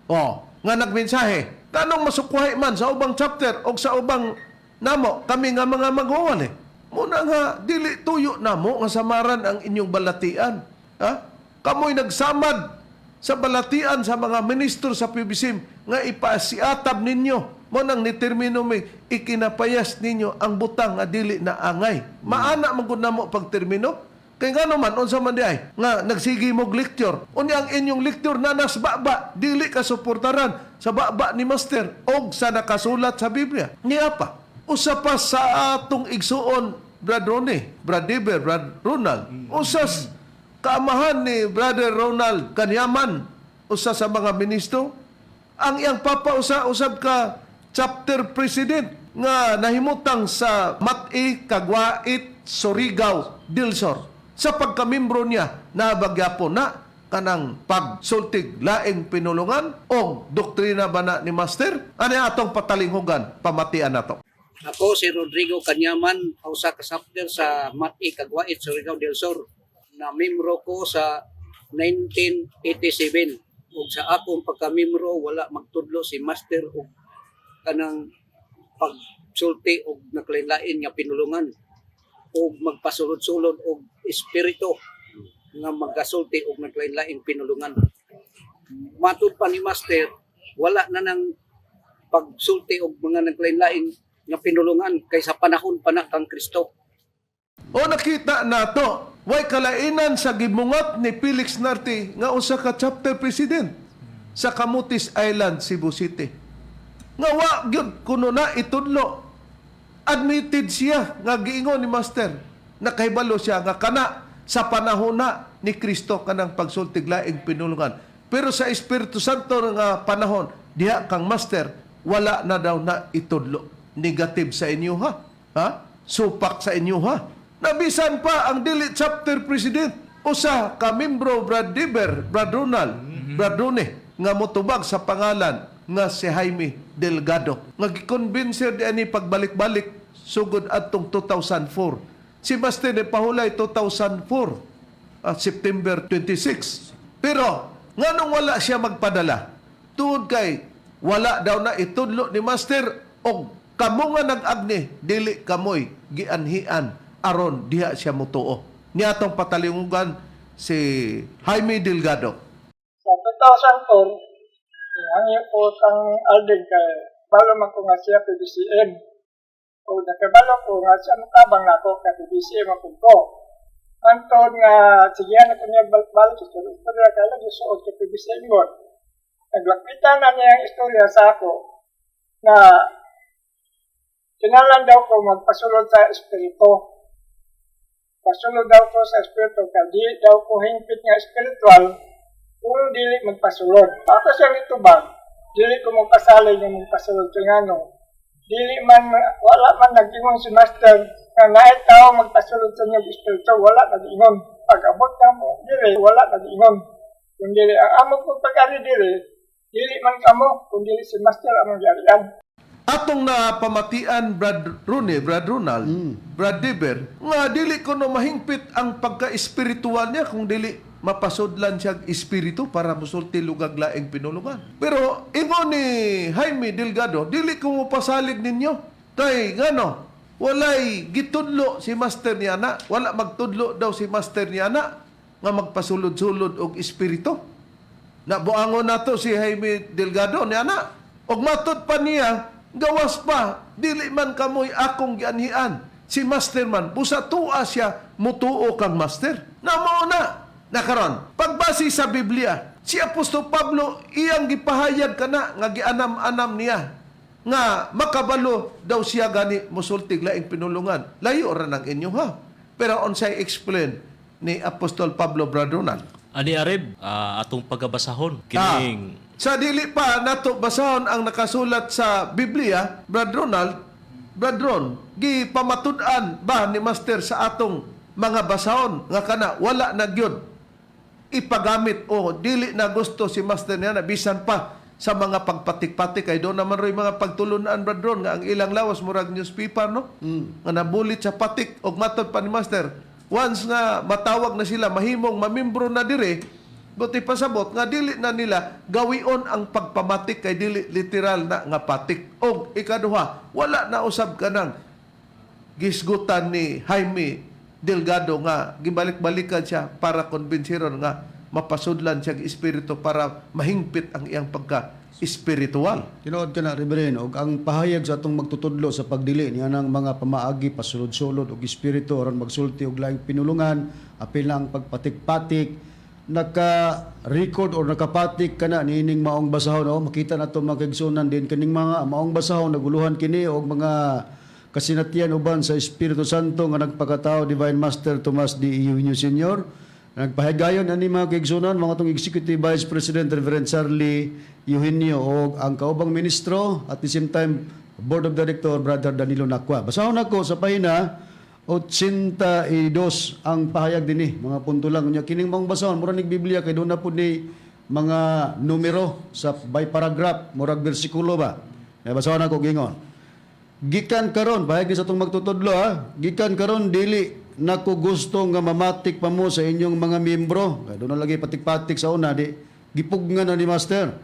Oh, nga nagmensahe tanong masukwahi man sa ubang chapter og sa ubang namo kami nga mga magawan eh. Muna nga dili tuyo namo nga samaran ang inyong balatian ha. Kamoy nagsamad sa balatian sa mga ministro sa PBSM nga ipasiatab ninyo mo nang nitermino may ikinapayas ninyo ang butang nga dili na angay. Maana man gud namo pagtermino kay ngano man unsa man di ay nga nagsige mog lecture, unya ang inyong lecture na nas baba dili ka suportaran sa baba ni master og sa nakasulat sa Biblia. Niya pa usa pa sa atong igsuon, Brad Ronnie, Brad Deber, Brad Ronald, usas kaamahan ni Brother Ronald Kanyaman, usa sa mga ministro, ang iyang papa usa usab ka chapter president nga nahimutang sa Mati, Kagwait, Surigao del Sur. Sa pagkamimbro niya, nabagyapon na kanang pagsultig laing pinulungan o doktrina ba na ni Master? Ano atong patalinghugan? Pamatian nato. Ako si Rodrigo Kanyaman, usa ka chapter sa Mati Kagwait, Surigao del Sur. Na membro ko sa 1987 ug sa akong pagkamembro wala magtudlo si master og kanang pagsulti og naglain-lain nga pinulungan og magpasulod-sulod og espiritu nga magkasulti og naglain-laing pinulungan. Matud pa ni master, wala na nang pagsulti og mga naglain-lain nga pinulungan kay sa panahon pa na kang Kristo. O nakita nato, way kalainan sa gimungat ni Felix Narte nga usa ka chapter president sa Camotes Island, Cebu City. Nga wa gyud kuno na itudlo. Admitted siya nga giingon ni Master. Nakahibalo siya nga kana sa panahon na ni Kristo kanang pagsultig laing pinulungan. Pero sa Espiritu Santo nga panahon, diha kang Master, wala na daw na itudlo. Negative sa inyo ha? Ha? Supak sa inyo ha? Nabisan pa ang dili chapter president usa ka membro, Brad Diber, Brad Ronald, Brad Rone nga motubag sa pangalan nga si Jaime Delgado. Nga gikonbinser di ani pagbalik-balik sugod adtong 2004. Si Master ni pahulay 2004, September 26. Pero nganong wala siya magpadala? Tungod kay wala daw na itudlo ni Master og kamo nga nag-agni dili kamoy gianhian aron diha siya motuo. Niya atong patalinghugan si Jaime Delgado. Sa 2004, hangyo ko kang Alden kay balo man ko nga siya PBCM. O nakabalo ko nga siya mutabang nako kay PBCM ako ko. Antod nga sigihan ako niya balik sa istorya kay lagi suod kay PBCM god. Naglapitan na niya ang istorya sa ako na kinalan daw ko magpasulod sa espiritu. Pasulod daw ko sa espiritu kay di daw ko hingpit nga espiritual kung dili magpasulod. Ako siyang itubag, dili ko magpasalay nga magpasulod kay ngano. Dili man, wala man nag-ingon si Master nga naay tao magpasulod sa inyong espiritu, wala nag-ingon. Pag abot na mo, dili, wala nag-ingon. Kung dili, ang amo ko pag-ari dili, dili man kamo, kung dili si Master among giarian. Atong napamatian Brad Rune, Brad Ronald, Brad Deber, nga dili ko no mahingpit ang pagka-espiritual niya kung dili mapasudlan siya og espiritu para musulti lugag laing pinulungan. Pero ingon ni Jaime Delgado, dili ko mopasalig ninyo. Kay ngano, walay gitudlo si master niya na, wala magtudlo daw si master niya na nga magpasulod-sulod og espiritu. Nabuangon nato si Jaime Delgado niya na. Og matod pa niya, gawas pa, dili man kamoy akong gianhian. Si master man, busa tuwa siya, mutuo kang master. Namao na. Nakaron, pagbase sa Biblia, si Apostol Pablo iyang gipahayag kana nga gianam-anam niya nga makabalo daw siya gani musultig laing pinulungan. Layo ra nang inyo ha. Pero unsay explain ni Apostol Pablo, Brad Ronald? Ani Areb, atong pagabasahon kining Sa dili pa nato basahon ang nakasulat sa Biblia, Brad Ronald, Brad Ron, gipamatud-an ba ni Master sa atong mga basahon nga kana wala na gyud ipagamit o dili na gusto si Master niya na bisan pa sa mga pagpatik-patik? Kay doon naman ro'y mga pagtulunan, Brad Ron, nga ang ilang lawas murag newspaper, no, nga nabulit sa patik. Og matod pa ni Master, once nga matawag na sila, mahimong mamimbro na dire, buti pasabot nga dili na nila gawion ang pagpamatik kay dili literal na nga patik. Og ikaduha, wala na usab kanang gisgutan ni Jaime Delgado nga gibalik-balikan siya para kumbinsiron nga mapasudlan siya og espiritu para mahingpit ang iyang pagka espiritual. Tinuod ka na, Reverend, og ang pahayag sa atong magtutudlo sa pagdili niya ng mga pamaagi, pasulod-sulod og espiritu aron magsulti og laing pinulungan, apil na ang pagpatik-patik, naka-record or nakapatik ka na niining maong basahon. O makita na to, mga kaigsuonan, din kining mga maong basahon naguluhan kini og mga kasinatian uban sa Espiritu Santo nga nagpakatao, Divine Master Tomas D. Eugenio Sr. Nagpahigayon ani, mga kaigsuonan, mga atong Executive Vice President Reverend Charlie Eugenio og ang kaubang ministro, at the same time Board of Director, Brother Danilo Nakwa. Basahon ako sa pahina 82 ang pahayag dinhi, mga punto lang unya kining maong basahon mura nig Biblia kay doon na pud ni mga numero sa by paragraph, murag bersikulo ba. Ya, basahon ako gingon. Gikan karon, pahayag ni sa atong magtutudlo ha. Gikan karon dili nako gusto nga mamatik pa mo sa inyong mga miyembro. Kay doon na lagi patik-patik sa una, di gipugngan na ni Master.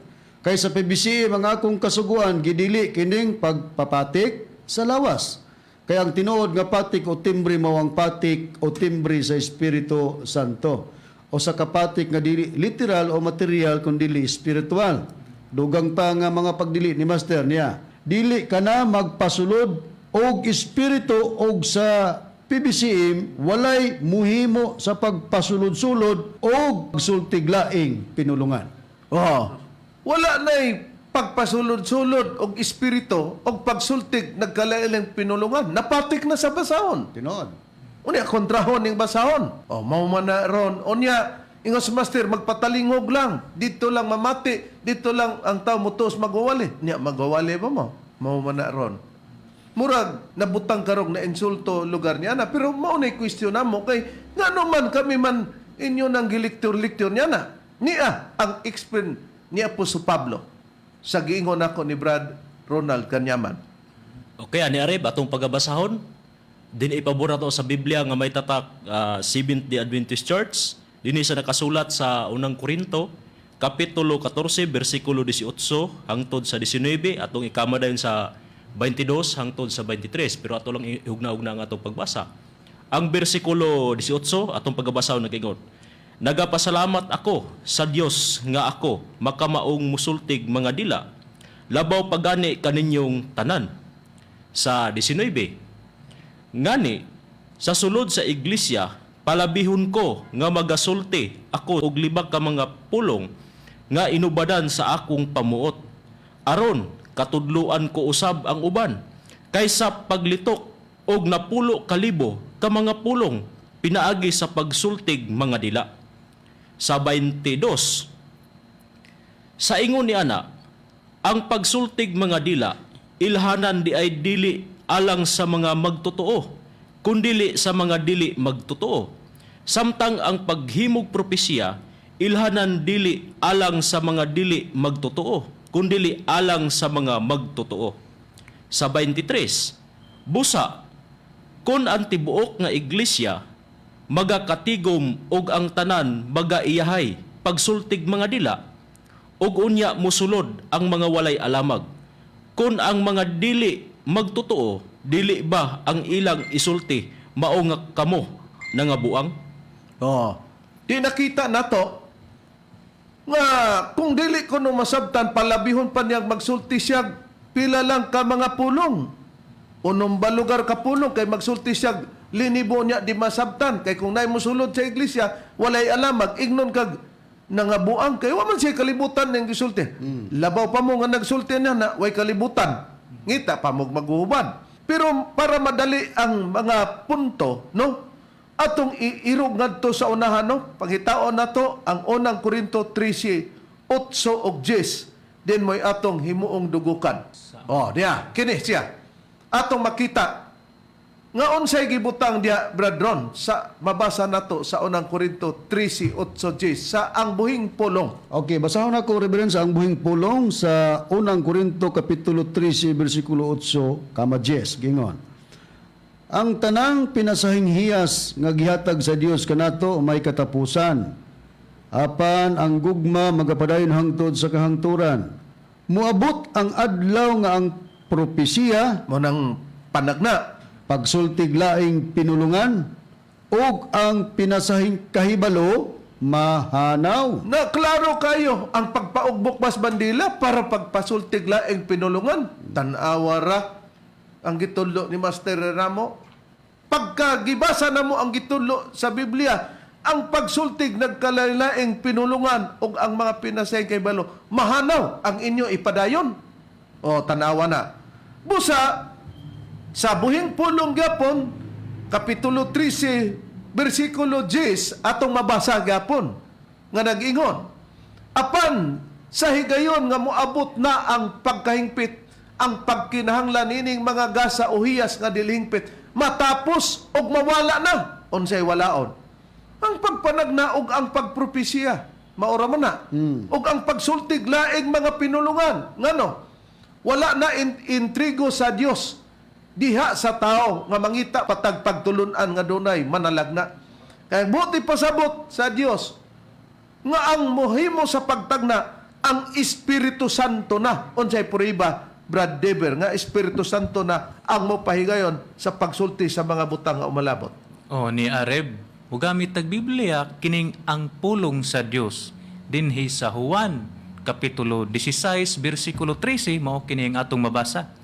Kay sa PBC mga akong kasuguan gidili kining pagpapatik sa lawas. Kay ang tinuod nga patik o timbre mao ang patik o timbre sa Espiritu Santo. O sa kapatik nga dili literal o material kundi spiritual. Dugang pa nga mga pagdili ni Master niya. Dili ka na magpasulod og espiritu og sa PBCM walay muhimo sa pagpasulod-sulod og sultig laing pinulungan. Oh. Wala na'y pagpasulod-sulod og espiritu og pagsultig nagkalain pinulungan. Napatik na sa basahon. Tinuod. Unya kontrahon ning basahon. Oh, mao man na ron. Unya ingos Master magpatalingog lang. Dito lang mamati, dito lang ang tao mutuos magwawali. Nya magwawali ba mo? Mao man na ron. Murag nabutang karog na insulto lugar niya na, pero mao na question namo kay ngano man kami man inyo nang giliktur-liktur niya na. Niya ang explain ni Apostol Pablo sa giingon nako ni Brad Ronald Kanyaman. Okay, ani Areb, atong pagabasahon din ipabor nato sa Biblia nga may tatak Seventh-day Adventist Church dinhi sa nakasulat sa Unang Korinto kapitulo 14 bersikulo 18 hangtod sa 19, atong ikama dayon sa 22 hangtod sa 23, pero ato lang ihugna-hugna ang atong pagbasa. Ang bersikulo 18 atong pagabasahon nag-ingon: "Nagapasalamat ako sa Dios nga ako makamaong musultig mga dila labaw pagani kaninyong tanan." Sa 19, "Ngani, sa sulod sa iglesia, palabihon ko nga magasulti ako og 5 ka mga pulong nga inubadan sa akong pamuot. Aron, katudluan ko usab ang uban, kaysa paglitok og 10,000 ka mga pulong pinaagi sa pagsultig mga dila." Sa 22, "Sa ingon ni ana, ang pagsultig mga dila, ilhanan di ay dili alang sa mga magtotoo, kundili sa mga dili magtotoo. Samtang ang paghimog propesiya, ilhanan dili alang sa mga dili magtotoo, kundili alang sa mga magtotoo." Sa 23, "Busa, kung ang tibuok nga iglesia magakatigom og ang tanan magaiyahay pagsultig mga dila, ug unya musulod ang mga walay alamag. Kun ang mga dili magtotoo, dili ba ang ilang isulti mao nga kamo nangabuang?" Oh. Di nakita nato nga kung dili ko no masabtan, palabihon pa niyang magsulti siya pila lang ka mga pulong. Unom ba lugar ka pulong kay magsulti siya linibo niya di masabtan, kay kung naay mosulod sa iglesia walay alamag, ignon kag nangabuang kay wa man siya kalibutan ning gisulti. Labaw pa mo nga nagsulti niya na way kalibutan. Ngita pa mo maghuhubad. Pero para madali ang mga punto, no? Atong iirog ngadto sa unahan, no? Pangitaon nato ang Unang Korinto 13, 8 ug 10. Din mo'y atong himuong dugukan. Oh, diya, kini siya. Atong makita nga unsay gibutang diya, Brad Ron, sa mabasa nato sa Unang Korinto 13, 8, 10 sa ang buhing pulong. Okay, basahon ako, Reverend, sa ang buhing pulong sa Unang Korinto kapitulo 13 bersikulo 8 kama 10 gingon. Ang tanang pinasahing hiyas nga gihatag sa Dios kanato may katapusan. Apan ang gugma magapadayon hangtod sa kahangturan. Moabot ang adlaw nga ang propesiya Mo nang panagna. Pagsultig laing pinulungan ug ang pinasahing kahibalo mahanaw. Na klaro kayo ang pagpaugbok mas bandila para pagpasultig laing pinulungan. Tan-awa ra ang gitudlo ni Master Ramo. Pagka gibasa na mo ang gitudlo sa Biblia, ang pagsultig nagkalalaing pinulungan ug ang mga pinasay kay balo, mahanaw ang inyo ipadayon. O tanawa na. Busa sa buhing pulong gyapon, kapitulo 13, bersikulo 10, atong mabasa gyapon nga nag-ingon. Apan sa higayon nga moabot na ang pagkahingpit, ang pagkinahanglan nining mga gasa o hiyas nga dilihingpit, matapos og mawala na, unsay walaon? Ang pagpanagna og ang pagpropesiya, maura man na. Og ang pagsultig laing mga pinulungan, ngano? Wala na intrigo sa Dios diha sa tao nga mangita patag pagtulunan nga dunay manalagna. Kaya buti pasabot sa Dios nga ang mohimo sa pagtagna ang Espiritu Santo na. Unsay puriba, Brad Dever, nga Espiritu Santo na ang mopahigayon sa pagsulti sa mga butang nga umalabot? Oh, ni Areb, mugamit tag Biblia kining ang pulong sa Dios dinhi sa Juan kapitulo 16 bersikulo 13, mao kini ang atong mabasa.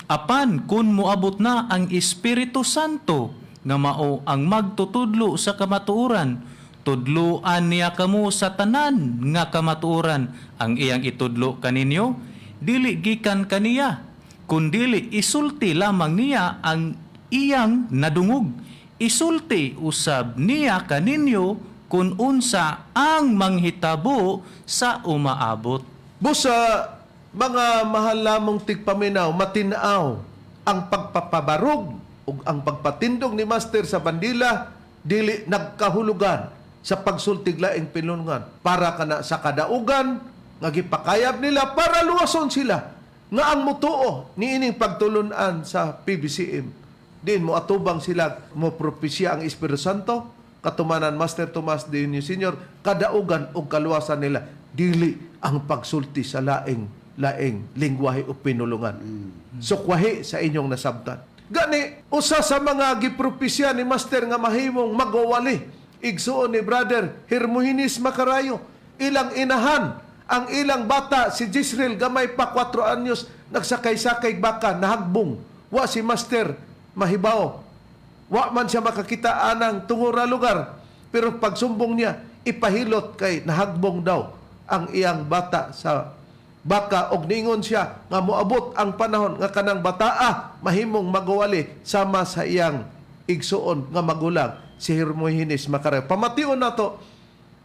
Apan kun moabot na ang Espiritu Santo nga mao ang magtutudlo sa kamatuoran, tudloan niya kamo sa tanan nga kamatuoran. Ang iyang itudlo kaninyo dili gikan kaniya, kundili isulti lamang niya ang iyang nadungog. Isulti usab niya kaninyo kung unsa ang manghitabo sa umaabot. Busa, mga mahal lamong tigpaminaw, matinaw ang pagpapabarog ug ang pagpatindog ni Master sa bandila dili nagkahulugan sa pagsultig laing pinulungan para kana sa kadaugan nga gipakayab nila para luwason sila nga ang mutuo niining pagtulunan sa PBCM din mo atubang sila mo propesya ang Espiritu Santo katumanan Master Tomas de Unio Senior kadaugan og kaluwasan nila, dili ang pagsulti sa laing laing lingwahe o pinulungan. Sukwahi sa inyong nasabtan. Gani usa sa mga gipropesya ni Master nga mahimong magwawali, igsuon ni Brother Hermogenes Macarayo, ilang inahan ang ilang bata si Jisreel, gamay pa, 4 anyos, nagsakay-sakay baka, nahagbong. Wa si Master mahibaw, wa man siya makakita anang tungura lugar, pero pagsumbong niya, ipahilot kay nahagbong daw ang iyang bata sa baka, og ningon siya nga moabot ang panahon nga kanang bataa mahimong magwali sama sa iyang igsuon nga magulang si Hermogenes Macarayo. Pamation nato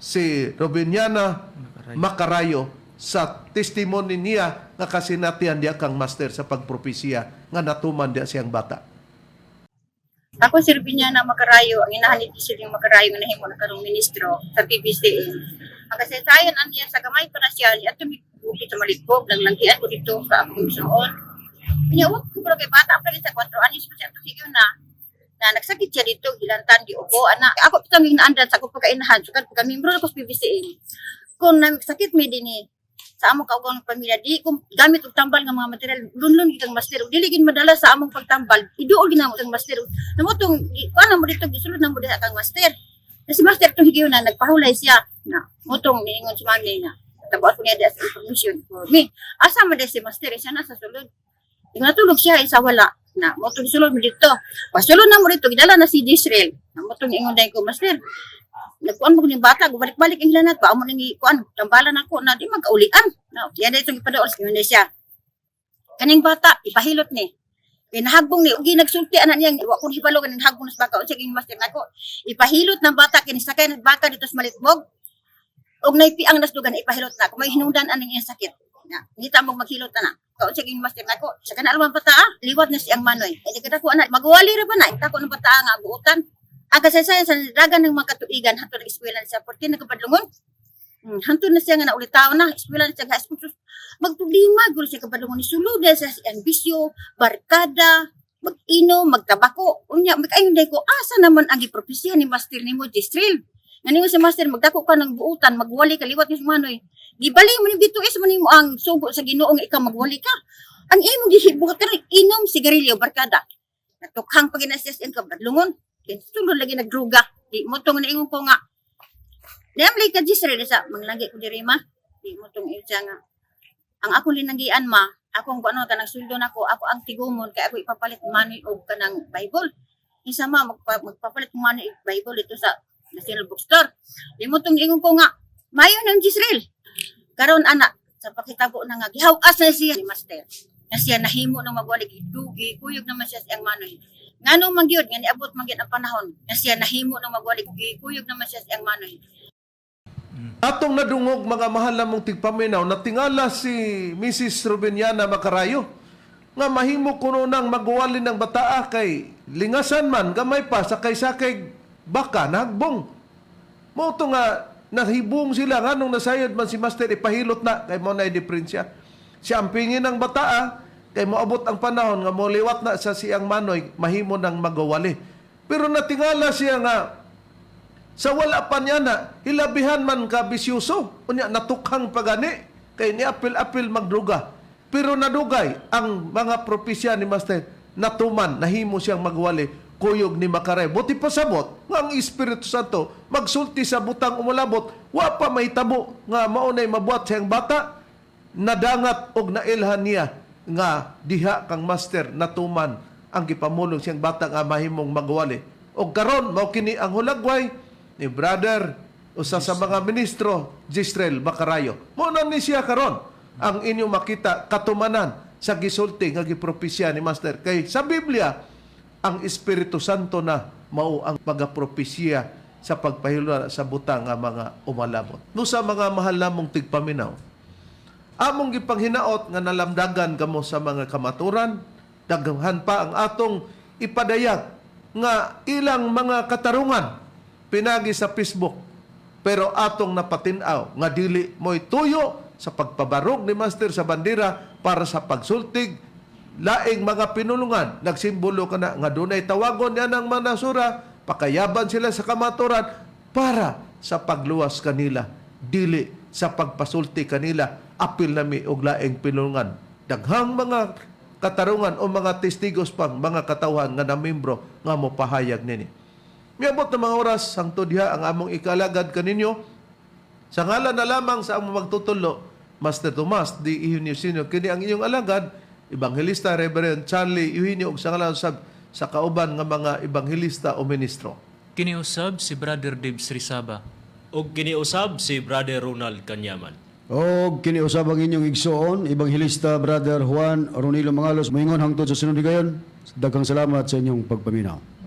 si Robiniana Macarayo sa testimony niya nga kasinatian diya kang Master sa pagpropesiya nga natuman diya siyang bata. Ako si Rubiniana Macarayo, ang inahan ni Diesel yung Macarayo nga nahimo na karong ministro sa PBCM. Ang kasaysayan niya sa gamay pa na siya, at bukid sa Maligbob, lang langgian ko dito sa akong suon. Niya, wag ko kay bata pa rin sa 4 anyos pa siya ato na na nagsakit siya dito, gilantan, di ubo, ana. Ako pitong ginaandan sa akong pagkainahan, so kan pagka-membro ako sa PBCM. Kung nagsakit mi dinhi sa among kaugalingon pamilya, di kung gamit og tambal nga mga material, lunlun gid ang Master, ug dili gid madala sa among pagtambal, iduol gid namo ang Master. Namo tong kuan na mo dito, gisulod na mo diha kang Master. Kasi Master tong higayon na nagpahulay siya na motong niingon si mami na tabuan ko niya diha sa information for me. Asa man diha si Master, isa na sa sulod. Di natulog siya, isa wala. Na, mo tong sulod mo dito. Pasulod na mo dito, gidala na si Israel. Na mo tong ingon dahil ko, "Master, nagkuan mo ning bata, balik-balik ang hilanat ba mo ning kuan, tambalan ako na di magkaulian." Na, yan dito ipadool sa Indonesia. Kaning bata, ipahilot ni. Kay nahagbong ni ugi nagsulti ana niya, wa ko hibalo nga nahagbong sa baka. Unsa ging master nako? Ipahilot ng bata kini sakay ng baka dito sa Malitbog. Og naipiang nasdugan, ipahilot na ako. May hinungdan aning iyang sakit. Na, ngita mo maghilot na na. Kaunsa ging master nako? Sa kana alam bata ah, liwat na siyang manoy. Eh di kada ko ana, magwali ra ba na? Tako ng bata nga buotan. Ang kasaysayan sa dagan ng mga katuigan hantod nag eskwela siya 14 nagkapadlungon. Hantod na siya nga naulitaw na, eskwela na siya high school. Sus, magproblema gyud siya kapadlungon ni sulod na siya sa ambisyo, barkada, mag-inom, magtabako. Unya, mag-ayon day ko, asa naman ang gipropesya ni master nimo, Jistril? Nga nimo si master, magdako ka ng buutan, magwali ka, liwat ni manoy. Gibali mo ni dito is man nimo ang sugo sa Ginoo nga ikaw magwali ka. Ang imong gihibuhat karon inom sigarilyo, barkada. Natukhang pag ginasias ang kabadlungon. Sulod lagi nagdruga. Di mo tong naingon ko nga. Niam ka Jisreel sa manglagi ko diri ma. Di mo tong siya nga. Ang akong linanggian ma, akong kuno kanang sweldo nako, ako ang tigumon kay ako ipapalit money og kanang Bible. Isa ma magpapalit money og Bible dito sa National Bookstore. Di mo tong ingon ko nga, mayo nang Jisreel. Karon ana sa pakitabo na nga gihaw-as na siya ni master. Na siya nahimo ng magwali dugi kuyog naman siya siyang manoy. Ngano man gyud nga niabot man gyud ang panahon na siya nahimo ng magwali kuyog naman siya siyang manoy. Atong nadungog, mga mahal namong tigpaminaw, natingala si Mrs. Rubiniana Macarayo nga mahimo kuno nang magwali ng bataa kay lingasan man gamay pa sakay-sakay baka nagbong. Mao to nga nahibong sila nganong nasayod man si master ipahilot na kay mo na diferensya. Siya ang pingin ng bataa kay moabot ang panahon nga moliwat na sa siyang manoy mahimo nang magwali. Pero natingala siya nga sa wala pa niya na, hilabihan man ka bisyuso. Unya, natukhang pagani, kay ni apil-apil magdruga. Pero nadugay ang mga propesya ni Master, natuman, nahimo siyang magwali, kuyog ni Makaray. Buti pasabot, nga ang Espiritu Santo, magsulti sa butang umulabot, wa pa mahitabo nga maunay mabuhat siyang bata, nadangat og nailhan niya nga diha kang master natuman ang gipamulong siyang bata nga mahimong magwali. Og karon mao kini ang hulagway ni brother usa sa mga ministro Gistrel Macarayo. Mao na ni siya karon ang inyong makita katumanan sa gisulti nga gipropesya ni master kay sa Biblia ang Espiritu Santo na mao ang pagapropesya sa pagpahilula sa butang nga mga umalabot. No sa mga mahal namong tigpaminaw, among gipanghinaot nga nalamdagan kamo sa mga kamaturan, daghan pa ang atong ipadayag nga ilang mga katarungan pinagi sa Facebook. Pero atong napatin-aw nga dili mo'y tuyo sa pagpabarog ni Master sa bandera para sa pagsultig laing mga pinulungan. Nagsimbolo ka na nga dunay tawagon niya ng manasura, pakayaban sila sa kamaturan para sa pagluwas kanila, dili sa pagpasulti kanila apil nami og laing pinulungan. Daghang mga katarungan o mga testigos pang mga katawhan nga namimbro nga mopahayag nini. Miabot na mga oras hangtod diha ang among ikalagad kaninyo. Sa ngalan na lamang sa among magtutulo, Master Tomas D. Eugenio Sr., kini ang inyong alagad, Ebanghelista Reverend Charlie Eugenio, ug sa ngalan sab sa kauban nga mga ebanghelista o ministro. Kini usab si Brother Dave Srisaba. Og kiniusab si Brother Ronald Kanyaman. Og kiniusab ang inyong igsoon, Ebanghelista Brother Juan Ronilo Mangalos, moingon hangtod sa sunod higayon. Daghang salamat sa inyong pagpaminaw.